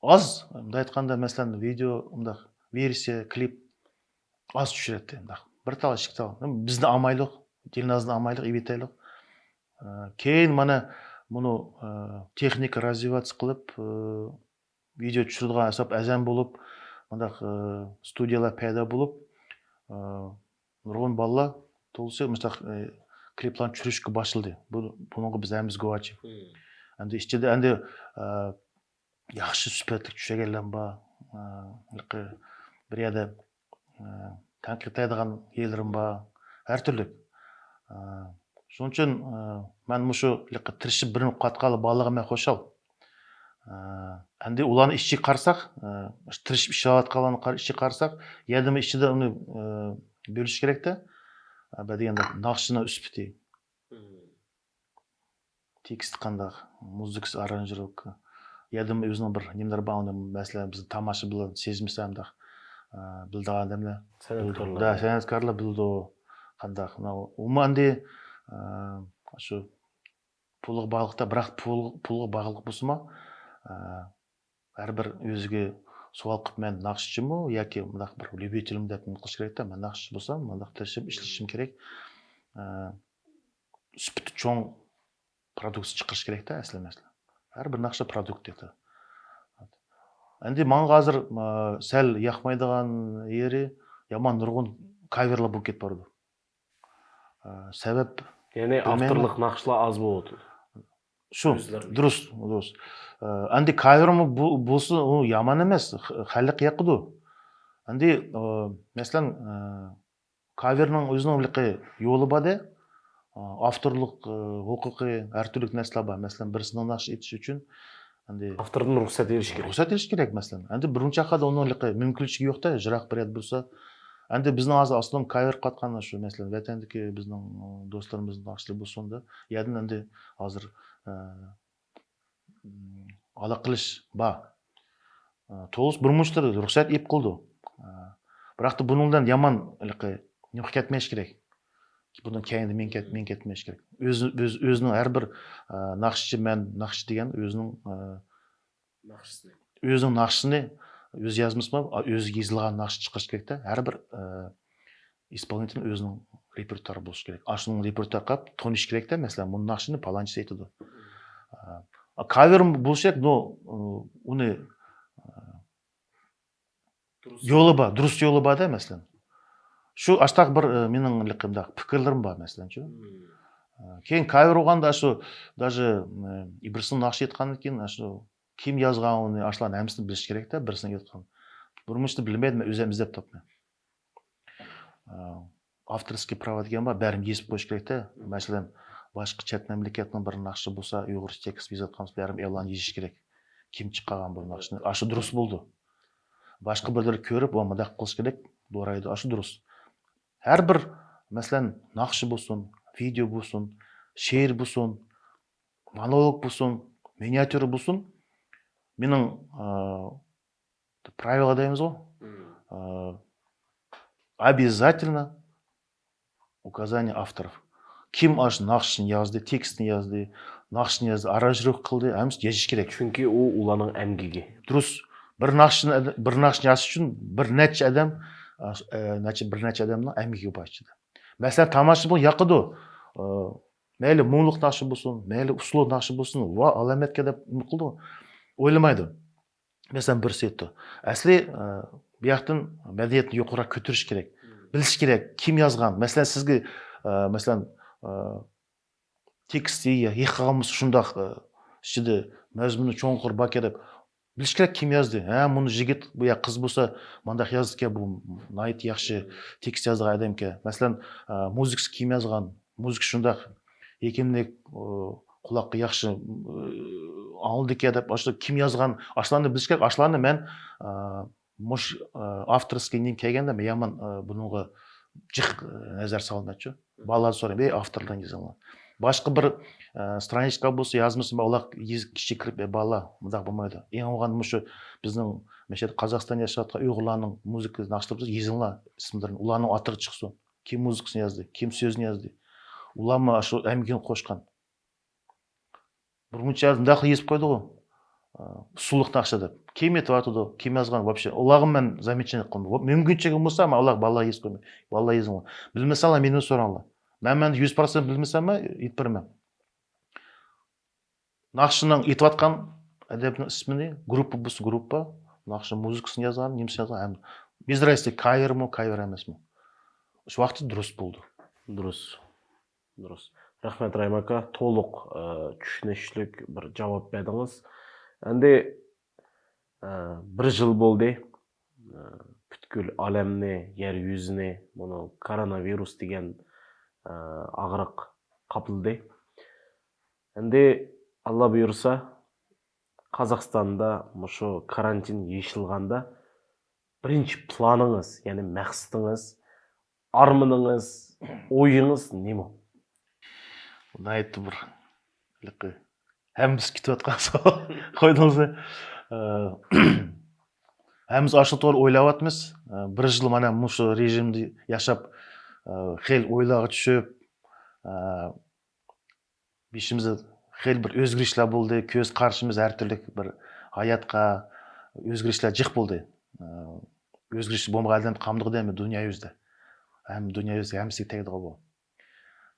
ئاز، مۇنداق ئېيتقاندا، مەسىلەن، ۋىدېو، مۇنداق ۋېرسىيە، كلىپ ئاز چۈشۈرەتتى، مۇنداق بىر تال، ئىككى تال. بىزنى ئالمايلۇق، دىلنازنى ئالمايلۇق، ئېۋىتەيلۇق. ئە، كېيىن مانا مۇنۇ، ئە، تېخنىكا رازۋىياتسىيە قىلىپ، ئە، ۋىدېو چۈشۈرىدىغان ھېساب ئەزەم بولۇپ، مۇنداق، ئە، ستۇدىيەلەر پەيدا بولۇپ، ئە، نۇرغۇن بالىلار تولىسى مۇشۇنداق، ئە، كلىپلارنى چۈشۈرۈشكە باشلىدى. بۇ، بۇنىڭغا بىز ھەممىمىز گۇۋاھچى. ئەمدى ئىچىدە ئەمدى، ئە، ياخشى سۈپەتلىك چۈشۈرگەنلەرمۇ بار. ئە، ھېلىقى بىر يەردە، ئە، تەنقىدلەيدىغان يەرلىرىمۇ بار. ھەر تۈرلۈك. ئە، شۇنىڭ ئۈچۈن، ئە، مەن مۇشۇ ھېلىقى تىرىشىپ بىر نېمە قىلىۋاتقانلار بارلىقىغا مەن خۇشال. ئە، ئەمدى ئۇلارنىڭ ئىچىگە قارىساق، ئە، تىرىشىپ ئىشلەۋاتقانلارنىڭ قار-، ئىچىگە قارىساق، يەنىمۇ ئىچىدە ئۇنى، ئە، بۆلۈش كېرەكتە. ئە، دېگەندە ناخشىنىڭ سۈپىتى. تېكىست قانداق، مۇزىكىسى، ئارانژىروۋكا، يەنىمۇ ئۆزىنىڭ بىر نېمىلىرى بار، ئۇنى، مەسىلەن، بىز تاماشا بىلەن سېزمىسە، ئۇنداق، ئە، بىلىدىغان ئادەملەر بىلىدۇ. سەنئەتكارلار. ھە، سەنئەتكارلار بىلىدۇ. قانداق، ئۇمۇ ئەمدى، ئە، شۇ پۇلغا باغلىقتا، بىراق پۇل، پۇلغا باغلىق بولسىمۇ، ئە، ھەر بىر ئۆزىگە سوئال قىلىپ، مەن ناخشىچىمۇ ياكى مۇنداق بىر ليۇبىتېلمۇ دەپ نېمە قىلىش كېرەكتە، مەن ناخشىچى بولسام مۇنداق تىرىشىپ ئىشلىشىم كېرەك. ئە، سۈپىتى چوڭ پرودۇكسىيە چىقىرىش كېرەكتە ئەسلى مەسىلە. ھەر بىر ناخشا پرودۇكت ئېتى. ئەمدى ماڭا ھازىر، ئە، سەل ياقمايدىغان يېرى، يامان نۇرغۇن كاۋېرلار بولۇپ كېتىپ بارىدۇ. ئە، سەۋەب يەنى بىلمەيمەن. ئاپتورلۇق ناخشىلار ئاز بولۇۋاتىدۇ. شۇ، ئۆزلىرىنىڭ. دۇرۇس، دۇرۇس. ئە، ئەمدى كاۋېرمۇ بۇ-، بولسا ئۇ يامان ئەمەس، خ-، خەلق ياقىدۇ. ئەمدى، ئە، مەسىلەن، ئە، كاۋېرنىڭ ئۆزىنىڭ ھېلىقى يولى بار-دە، ئە، ئاپتورلۇق، ئە، ھوقۇقى، ھەر تۈرلۈك نەرسىلەر بار. مەسىلەن، بىرسىنىڭ ناخشا ئېيتىش ئۈچۈن، ئەمدى ئاپتوردىن رۇخسەت ئېلىش كېرەك. رۇخسەت ئېلىش كېرەك، مەسىلەن. ئەمدى بىرمۇنچە ھەققىدە ئۇنىڭ ھېلىقى مۇمكىنچىلىكى يوق-دە، يىراق بىر يەردە بولسا. ئەمدى بىزنىڭ ھازىر ئاسلىم كاۋېر قىلىۋاتقان شۇ، مەسىلەن، ۋەتەندىكى بىزنىڭ، ئە، دوستلىرىمىزنىڭ ناخشىلىرى بولسۇن-دە، يەردىن ئەمدى ھازىر، ئە، ئالاقىلىشىش بار. ئە، تولۇس بىر مۇشتەرى رۇخسەت ئېلىپ قىلىدۇ. ئە، بىراق بۇنىڭ بىلەن يامان ھېلىقى نېمە كەتمەيش كېرەك. بۇنىڭ كەينىدە مېڭىپ كەت-، مېڭىپ كەتمەيش كېرەك. ئۆز-، ئۆز-، ئۆزىنىڭ ھەر بىر، ئە، ناخشىچى، مەن ناخشىچى دېگەن ئۆزىنىڭ، ئە، ناخشىسىنى. ئۆزىنىڭ ناخشىسىنى، ئۆزى يازمىسىمۇ، ئۆزى يېزىلغان ناخشا چىقىرىش كېرەكتە. ھەر بىر، ئە، ئىسپالنىتېلنىڭ ئۆزىنىڭ رېپېرتوارى بولۇشى كېرەك. ئاشۇنىڭ رېپېرتوارى قىلىپ تونۇش كېرەكتە، مەسىلەن، بۇ ناخشىنى پالانچىسى ئېيتىدۇ. ئە، كاۋېر بولۇشى كېرەك، نو، ئۇنى، ئە، دۇرۇس. يولى بار، دۇرۇس يولى بار-دە، مەسىلەن. شۇ ئاشتاق بىر، ئە، مېنىڭ لىقىمدا پىكىرلىرىم بار، مەسىلەنچۇ. مم. ئە، كېيىن كاۋېر بولغاندا شۇ، داژې، ئە، بىرسىنىڭ ناخشا ئېيتقاندىن كېيىن شۇ كىم يازغان ئۇنى، ئاشۇلارنى ھەممىسىنى بىلىش كېرەكتە، بىرسىنىڭ ئېيتقان. بۇرۇنمۇ ئىشتە بىلمەيدىمەن، ئۆزۈم ئىزدەپ تاپمەن. ئە، ئاپتورسكىي پراۋا دېگەن بار، بەرىمۇ يېزىپ قويۇش كېرەكتە. مەسىلەن، باشقا چەت مەملىكەتنىڭ بىر ناخشىسى بولسا، ئۇيغۇرچە تېكىست يېزىۋاتقان بولسا، بەرىمۇ ئېلان يېزىش كېرەك. كىم چىقارغان بۇ ناخشىنى؟ ئاشۇ دۇرۇس بولىدۇ. باشقا بىرلىرى كۆرۈپ، ۋا مۇنداق قىلىش كېرەك، دورايدۇ، ئاشۇ دۇرۇس. ھەر بىر، مەسىلەن، ناخشا بولسۇن، ۋىدېئو بولسۇن، شېئىر بولسۇن، مونولوگ بولسۇن، مىنىياتيۇرا بولسۇن، مېنىڭ، ئە، پراۋىلغا دەيمىزغۇ؟ مم. ئە، обязательно указание авторов. كىم ئاشۇ ناخشىنى يازدى، تېكىستنى يازدى، ناخشىنى يازدى، ئارانژىروۋكا قىلدى، ھەممىسى يېزىش كېرەك. چۈنكى ئۇ ئۇلارنىڭ ئەمگىكى. دۇرۇس. بىر ناخشىنى، بىر ناخشىنى يازىش ئۈچۈن بىر نەچچە ئادەم، ئە، نەچچە، بىر نەچچە ئادەمنىڭ ئەمگىكى بار ئىچىدە. مەسىلەن، تاماشىبىن ياقىدۇ. ئە، مەيلى مۇڭلۇق ناخشا بولسۇن، مەيلى ئۇسسۇلۇق ناخشا بولسۇن، ۋا ئالامەتكە دەپ نېمە قىلىدۇ. ئويلىمايدۇ. مەسىلەن، بىرسى ئېيتتى. ئەسلى، ئە، بۇ ياقتىن مەدەنىيەتنى يۇقىرىراق كۆتۈرۈش كېرەك. مم. بىلىش كېرەك، كىم يازغان. مەسىلەن، سىزگە، ئە، مەسىلەن، ئە، تېكىستى يا يىغقان بولسا شۇنداق، ئە، ئىچىدە مەزمۇنى چوڭقۇر باركەن دەپ بىلىش كېرەك، كىم يازدى. ھە، مۇنۇ يىگىت بۇ يا قىز بولسا مانداق يازدىكەن، بۇ ناھايىتى ياخشى تېكىست يازىدىغان ئادەمكەن. مەسىلەن، ئە، مۇزىكىسى كىم يازغان؟ مۇزىكا شۇنداق يېقىملىق، ئۇ، قۇلاققا ياخشى، ئۇ، ئاڭلىدىكەن دەپ، ئاشۇ كىم يازغان، ئاشۇلارنى بىلىش كېرەك. ئاشۇلارنى مەن، ئە، مۇش، ئە، ئاپتورسكىينىڭ كەلگەندە مەن يامان، ئە، بۇنىڭغا جىق، ئە، نەزەر سالمايتتىم. بالىلارنى سورايمەن، ئەي، ئاپتورلارنى يېزىڭلار. باشقا بىر، ئە، سترانىچكا بولسا يازمىسا، مەن ئۇلار يېزىپ كىشى كىرىپ، ئەي، بالىلار، مۇنداق بولمايدۇ. ئەڭ بولغاندا مۇشۇ بىزنىڭ مەشەدە قازاقىستاندا ياشاۋاتقان ئۇيغۇرلارنىڭ مۇزىكا ناخشىلىرى بولسا يېزىڭلار ئىسىملىرىنى، ئۇلارنىڭ ئاتىغا چىقسۇن. كىم مۇزىكىسىنى يازدى، كىم سۆزىنى يازدى. ئۇلارمۇ شۇ ئەمگىكىنى قوشقان. بىر مۇنچە مۇنداق يېزىپ قويدىغۇ. ئۇسسۇلۇق ناخشا دەپ. كىم ئېيتىۋاتىدۇ، كىم يازغان، ۋوبشې ئۇلارغا مەن زامېچنىيە قىلمايمەن. مۇمكىنچىلىكىم بولسا، مەن ئۇلارغا بالىلار يېزىپ قويمايمەن. بالىلار يېزىڭلار. بىلمىسەڭلار مېنى سوراڭلار. مەن، مەن يۈز پىرسەنت بىلمىسەممۇ ئېيتىپ بېرىمەن. ناخشىنىڭ ئېيتىۋاتقان ئەدەبنىڭ ئىسمىنى، گۇرۇپپا بولسا گۇرۇپپا، ناخشا مۇزىكىسىنى يازغان، نېمىسىنى يازغان، ھەم بىز رايسى كاۋېرمۇ، كاۋېر ئەمەسمۇ. شۇ ۋاقىتتا دۇرۇس بولىدۇ. دۇرۇس. دۇرۇس. رەھمەت، رايىم ئاكا. تولۇق، ئە، چۈشىنىشلىك بىر جاۋاب بەردىڭىز. ئەمدى، ئە، بىر يىل بولدى. ئە، پۈتكۈل ئالەمنى، يەر يۈزىنى مۇنۇ كوروناۋىرۇس دېگەن، ئە، ئاغرىق قاپلىدى. ئەمدى ئاللا بۇيرۇسا، قازاقىستاندا مۇشۇ كارانتىن يېشىلغاندا بىرىنچى پىلانىڭىز، يەنى مەقسىتىڭىز، ئارمىنىڭىز، ئويىڭىز نېمە؟ ناھايىتى بىر ھېلىقى ھەممىسى كۈتۈۋاتقان سوئال قويدىڭىز. ئە، ھەممىمىز ئاشۇ توغرا ئويلاۋاتىمىز. ئە، بىر يىل مانا مۇشۇ رېژىمدا ياشاپ، ئە، خېلى ئويلارغا چۈشۈپ، ئە، بېشىمىزدا خېلى بىر ئۆزگىرىشلەر بولدى. كۆز قارىشىمىز ھەر تۈرلۈك بىر ھاياتقا، ئۆزگىرىشلەر جىق بولدى. ئە، ئۆزگىرىش بولمىغان ئادەم قالمىدىغۇ دەيمەن دۇنيا يۈزىدە. ھەم دۇنيا يۈزىدە ھەممىسىگە تەگىدىغۇ بۇ.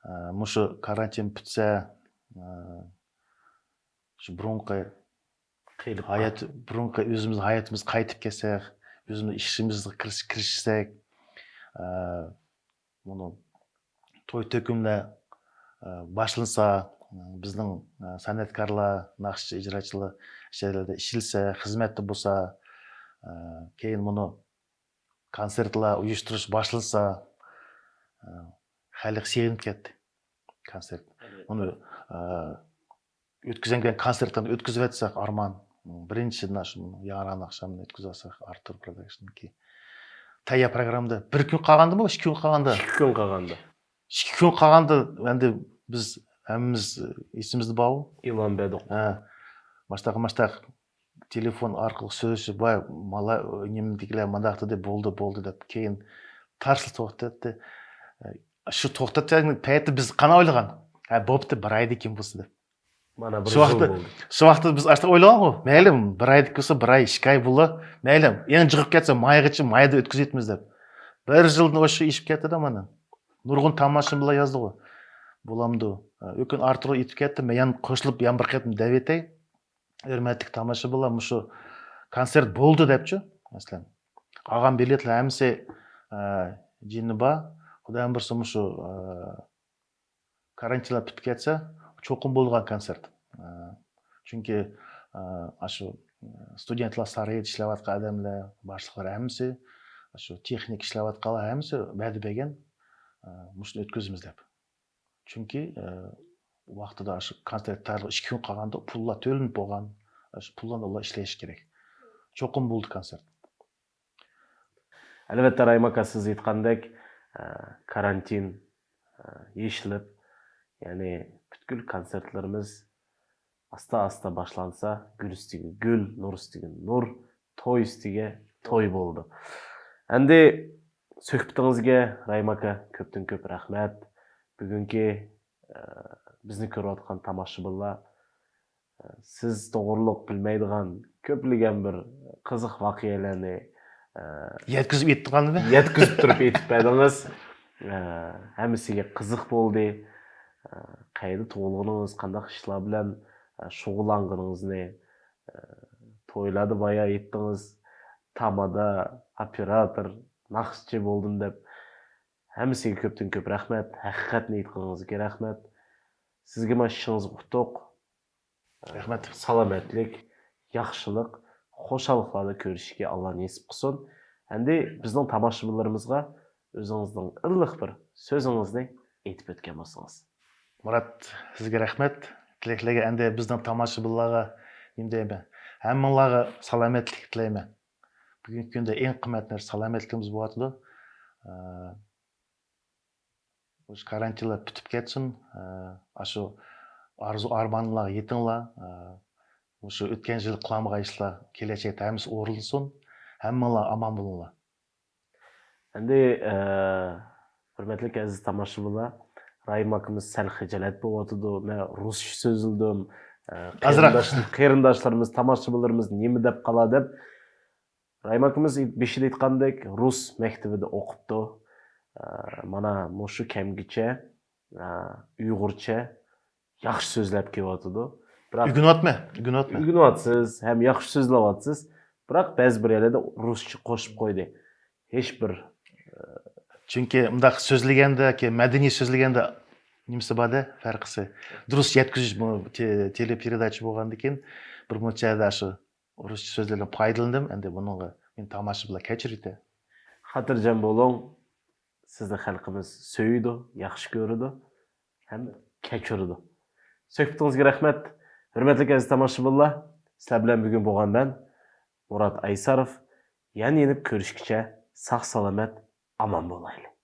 ئە، مۇشۇ كارانتىن پۈتسە، ئە، شۇ بۇرۇنقى ھايات، بۇرۇنقى ئۆزىمىز ھاياتىمىز قايتىپ كەلسەك، ئۆزىمىز ئىشىمىزغا كىرىش-، كىرىشسەك، ئە، مۇنۇ توي تۆكۈنلەر، ئە، باشلانسا، بىزنىڭ، ئە، سەنئەتكارلار، ناخشىچى، ئىجراچىلار شەھەرلەردە ئىشلىسە، خىزمەتتە بولسا، ئە، كېيىن مۇنۇ كونسېرتلار ئۇيۇشتۇرۇش باشلانسا، ئە، خەلق سېغىنىپ كەتتى كونسېرت. ئۇنى، ئە، ئۆتكۈزەلمىگەن كونسېرتلارنى ئۆتكۈزۈۋەتسەك ئارمان. بىرىنچىدىن، شۇ ياران ئاخشامنى ئۆتكۈزۈۋەتسەك، ئارتۇر پروداكشننىڭكى تەييار پروگراممىدا بىر كۈن قالغاندىمۇ، ئىككى كۈن قالغاندا؟ ئىككى كۈن قالغاندا. ئىككى كۈن قالغاندا، ئەمدى بىز ھەممىمىز ئېسىمىزدە بارغۇ. ئېلان بەردۇق. ھە. ماشتاق، ماشتاق تېلېفون ئارقىلىق سۆزلىشىپ، ۋاي، مالا، نېمىدىكىلەر مانداق دېدى، بولدى، بولدى دەپ، كېيىن تارسلا توختاتتى. شۇ توختاتقان پەيتتە بىز قانداق ئويلىغان؟ ھە، بوپتۇ، بىر ئايدىن كېيىن بولسا دەپ. مانا بىر شۇ يىل ۋاقىتتا، بولدى. شۇ ۋاقىتتا بىز ئاشۇنداق ئويلىغانغۇ. مەيلى، بىر ئايدىن كېيىن بولسا، بىر ئاي، ئىككى ئاي بولار. مەيلى، يەنە جىقىپ كەتسە، مايغىچە، مايدا ئۆتكۈزۈۋېتىمىز دەپ. بىر يىلدىن ئوشۇق ئېشىپ كەتتى-دە مانا. نۇرغۇن تاماشىبىنلار يازدىغۇ. بولامدۇ؟ ئۆكۈن ئارتۇرغا ئېيتىپ كەتتىم. مەن يەنە قوشۇلۇپ، يەنە بىر قېتىم دەۋېتەي. ھۆرمەتلىك تاماشىبىنلار، مۇشۇ كونسېرت بولدى دەپچۇ، مەسىلەن. قالغان بېلەتلەر ھەممىسى، ئە، جىنى بار. خۇدايىم بۇيرۇسا مۇشۇ، ئە، كارانتىنلار پۈتۈپ كەتسە، چوقۇم بولىدىغان كونسېرت. ئە، چۈنكى، ئە، ئاشۇ، ئە، ستۇدېنتلار سارىيىدا ئىشلەۋاتقان ئادەملەر، باشلىقلار ھەممىسى، ئاشۇ تېخنىك ئىشلەۋاتقانلار ھەممىسى ۋەدە بەرگەن، ئە، مۇشۇنى ئۆتكۈزىمىز دەپ. چۈنكى، ئە، ۋاقتىدا شۇ كونترات تارىخى ئىككى كۈن قالغاندا پۇللار تۆلىنىپ بولغان، شۇ پۇللارنى ئۇلار ئىشلىشى كېرەك. چوقۇم بولدى كونسېرت. ئەلۋەتتە، راھىم ئاكا، سىز ئېيتقاندەك، ئە، كارانتىن، ئە، يېشىلىپ، يەنى پۈتكۈل كونسېرتلىرىمىز ئاستا-ئاستا باشلانسا، گۈل ئۈستىگە گۈل، نۇر ئۈستىگە نۇر، توي ئۈستىگە توي بولىدۇ. ئەمدى سۆھبىتىڭىزگە، راھىم ئاكا، كۆپتىن كۆپ رەھمەت. بۈگۈنكى، ئە، بىزنى كۆرۈۋاتقان تاماشىبىنلار، ئە، سىز توغرۇلۇق بىلمەيدىغان كۆپلىگەن بىر قىزىق ۋەقەلەرنى، ئە، يەتكۈزۈپ ئېيتقانمۇ؟ يەتكۈزۈپ تۇرۇپ ئېيتىپ بەردىڭىز. ئە، ھەممىسىگە قىزىق بولدى. ئە، قەيەردە تۇغۇلغىنىڭىز، قانداق ئىشلار بىلەن، ئە، شۇغۇللانغىنىڭىزنى، ئە، تويلاردا بايا ئېيتتىڭىز، تامادا، ئوپېراتور، ناخشىچى بولدۇم دەپ. ھەممىسىگە كۆپتىن كۆپ رەھمەت. ھەقىقەتنى ئېيتقىنىڭىزغا رەھمەت. سىزگىمۇ ئىشىڭىزغا ئۇتۇق. رەھمەت. سالامەتلىك، ياخشىلىق، خۇشاللىقلاردا كۆرۈشۈشكە ئاللا نېسىپ قىلسۇن. ئەمدى بىزنىڭ تاماشىبىنلىرىمىزغا ئۆزىڭىزنىڭ ئىللىق بىر سۆزىڭىزنى ئېيتىپ ئۆتكەن بولسىڭىز. مۇرات، سىزگە رەھمەت. تىلەكلەرگە، ئەمدى بىزنىڭ تاماشىبىنلارغا نېمە دەيمەن؟ ھەممىڭلارغا سالامەتلىك تىلەيمەن. بۈگۈنكى كۈندە ئەڭ قىممەت نەرسە سالامەتلىكىمىز بولۇۋاتىدۇ. ئە، مۇشۇ كارانتىنلار پۈتۈپ كەتسۇن. ئە، ئاشۇ ئارزۇ ئارمانلارغا يېتىڭلار. ئە، مۇشۇ ئۆتكەن يىل قىلالمىغان ئىشلار كېلەچەكتە ھەممىسى ئورۇنلىسۇن. ھەممىڭلار ئامان بولۇڭلار. ئەمدى، ئە، ھۆرمەتلىك ئەزىز تاماشىبىنلار، راھىم ئاكىمىز سەل خىجالەت بولۇۋاتىدۇ. مەن رۇسچە سۆزلىدىم. ئە، ئازراق. قېرىنداش-، قېرىنداشلىرىمىز، تاماشىبىنلىرىمىز نېمە دەپ قالا دەپ. راھىم ئاكىمىز بېشىدا ئېيتقاندەك، رۇس مەكتىۋىدە ئوقۇپتۇ. ئە، مانا مۇشۇ كەمگىچە، ئە، ئۇيغۇرچە ياخشى سۆزلەپ كېلىۋاتىدۇ. بىراق ئۆگىنىۋاتىمەن، ئۆگىنىۋاتىمەن. ئۆگىنىۋاتىسىز، ھەم ياخشى سۆزلەۋاتىسىز. بىراق بەزى بىر يەرلەردە رۇسچە قوشۇپ قويدى. ھېچ بىر، ئە، چۈنكى مۇنداق سۆزلىگەندە، كى-، مەدەنىي سۆزلىگەندە نېمىسى بار-دە، پەرقىسى. دۇرۇس يەتكۈزۈش، بۇ تې-، تېلېپېرېداچا بولغاندىكىن بىر مۇنچە يەردە شۇ رۇسچە سۆزلەردىن پايدىلىندىم. ئەمدى بۇنىڭغا مېنى تاماشىبىنلار كەچۈرۈۋېتە. خاتىرجەم بولۇڭ، سىزنى خەلقىمىز سۆيىدۇ، ياخشى كۆرىدۇ ھەم كەچۈرىدۇ. سۆھبىتىڭىزگە رەھمەت. ھۆرمەتلىك ئەزىز تاماشىبىنلار، سىلەر بىلەن بۈگۈن بولغان مەن، مۇرات ئايساروف. يەنە يېنىپ كۆرۈشكىچە ساق-سالامەت، ئامان بولايلى.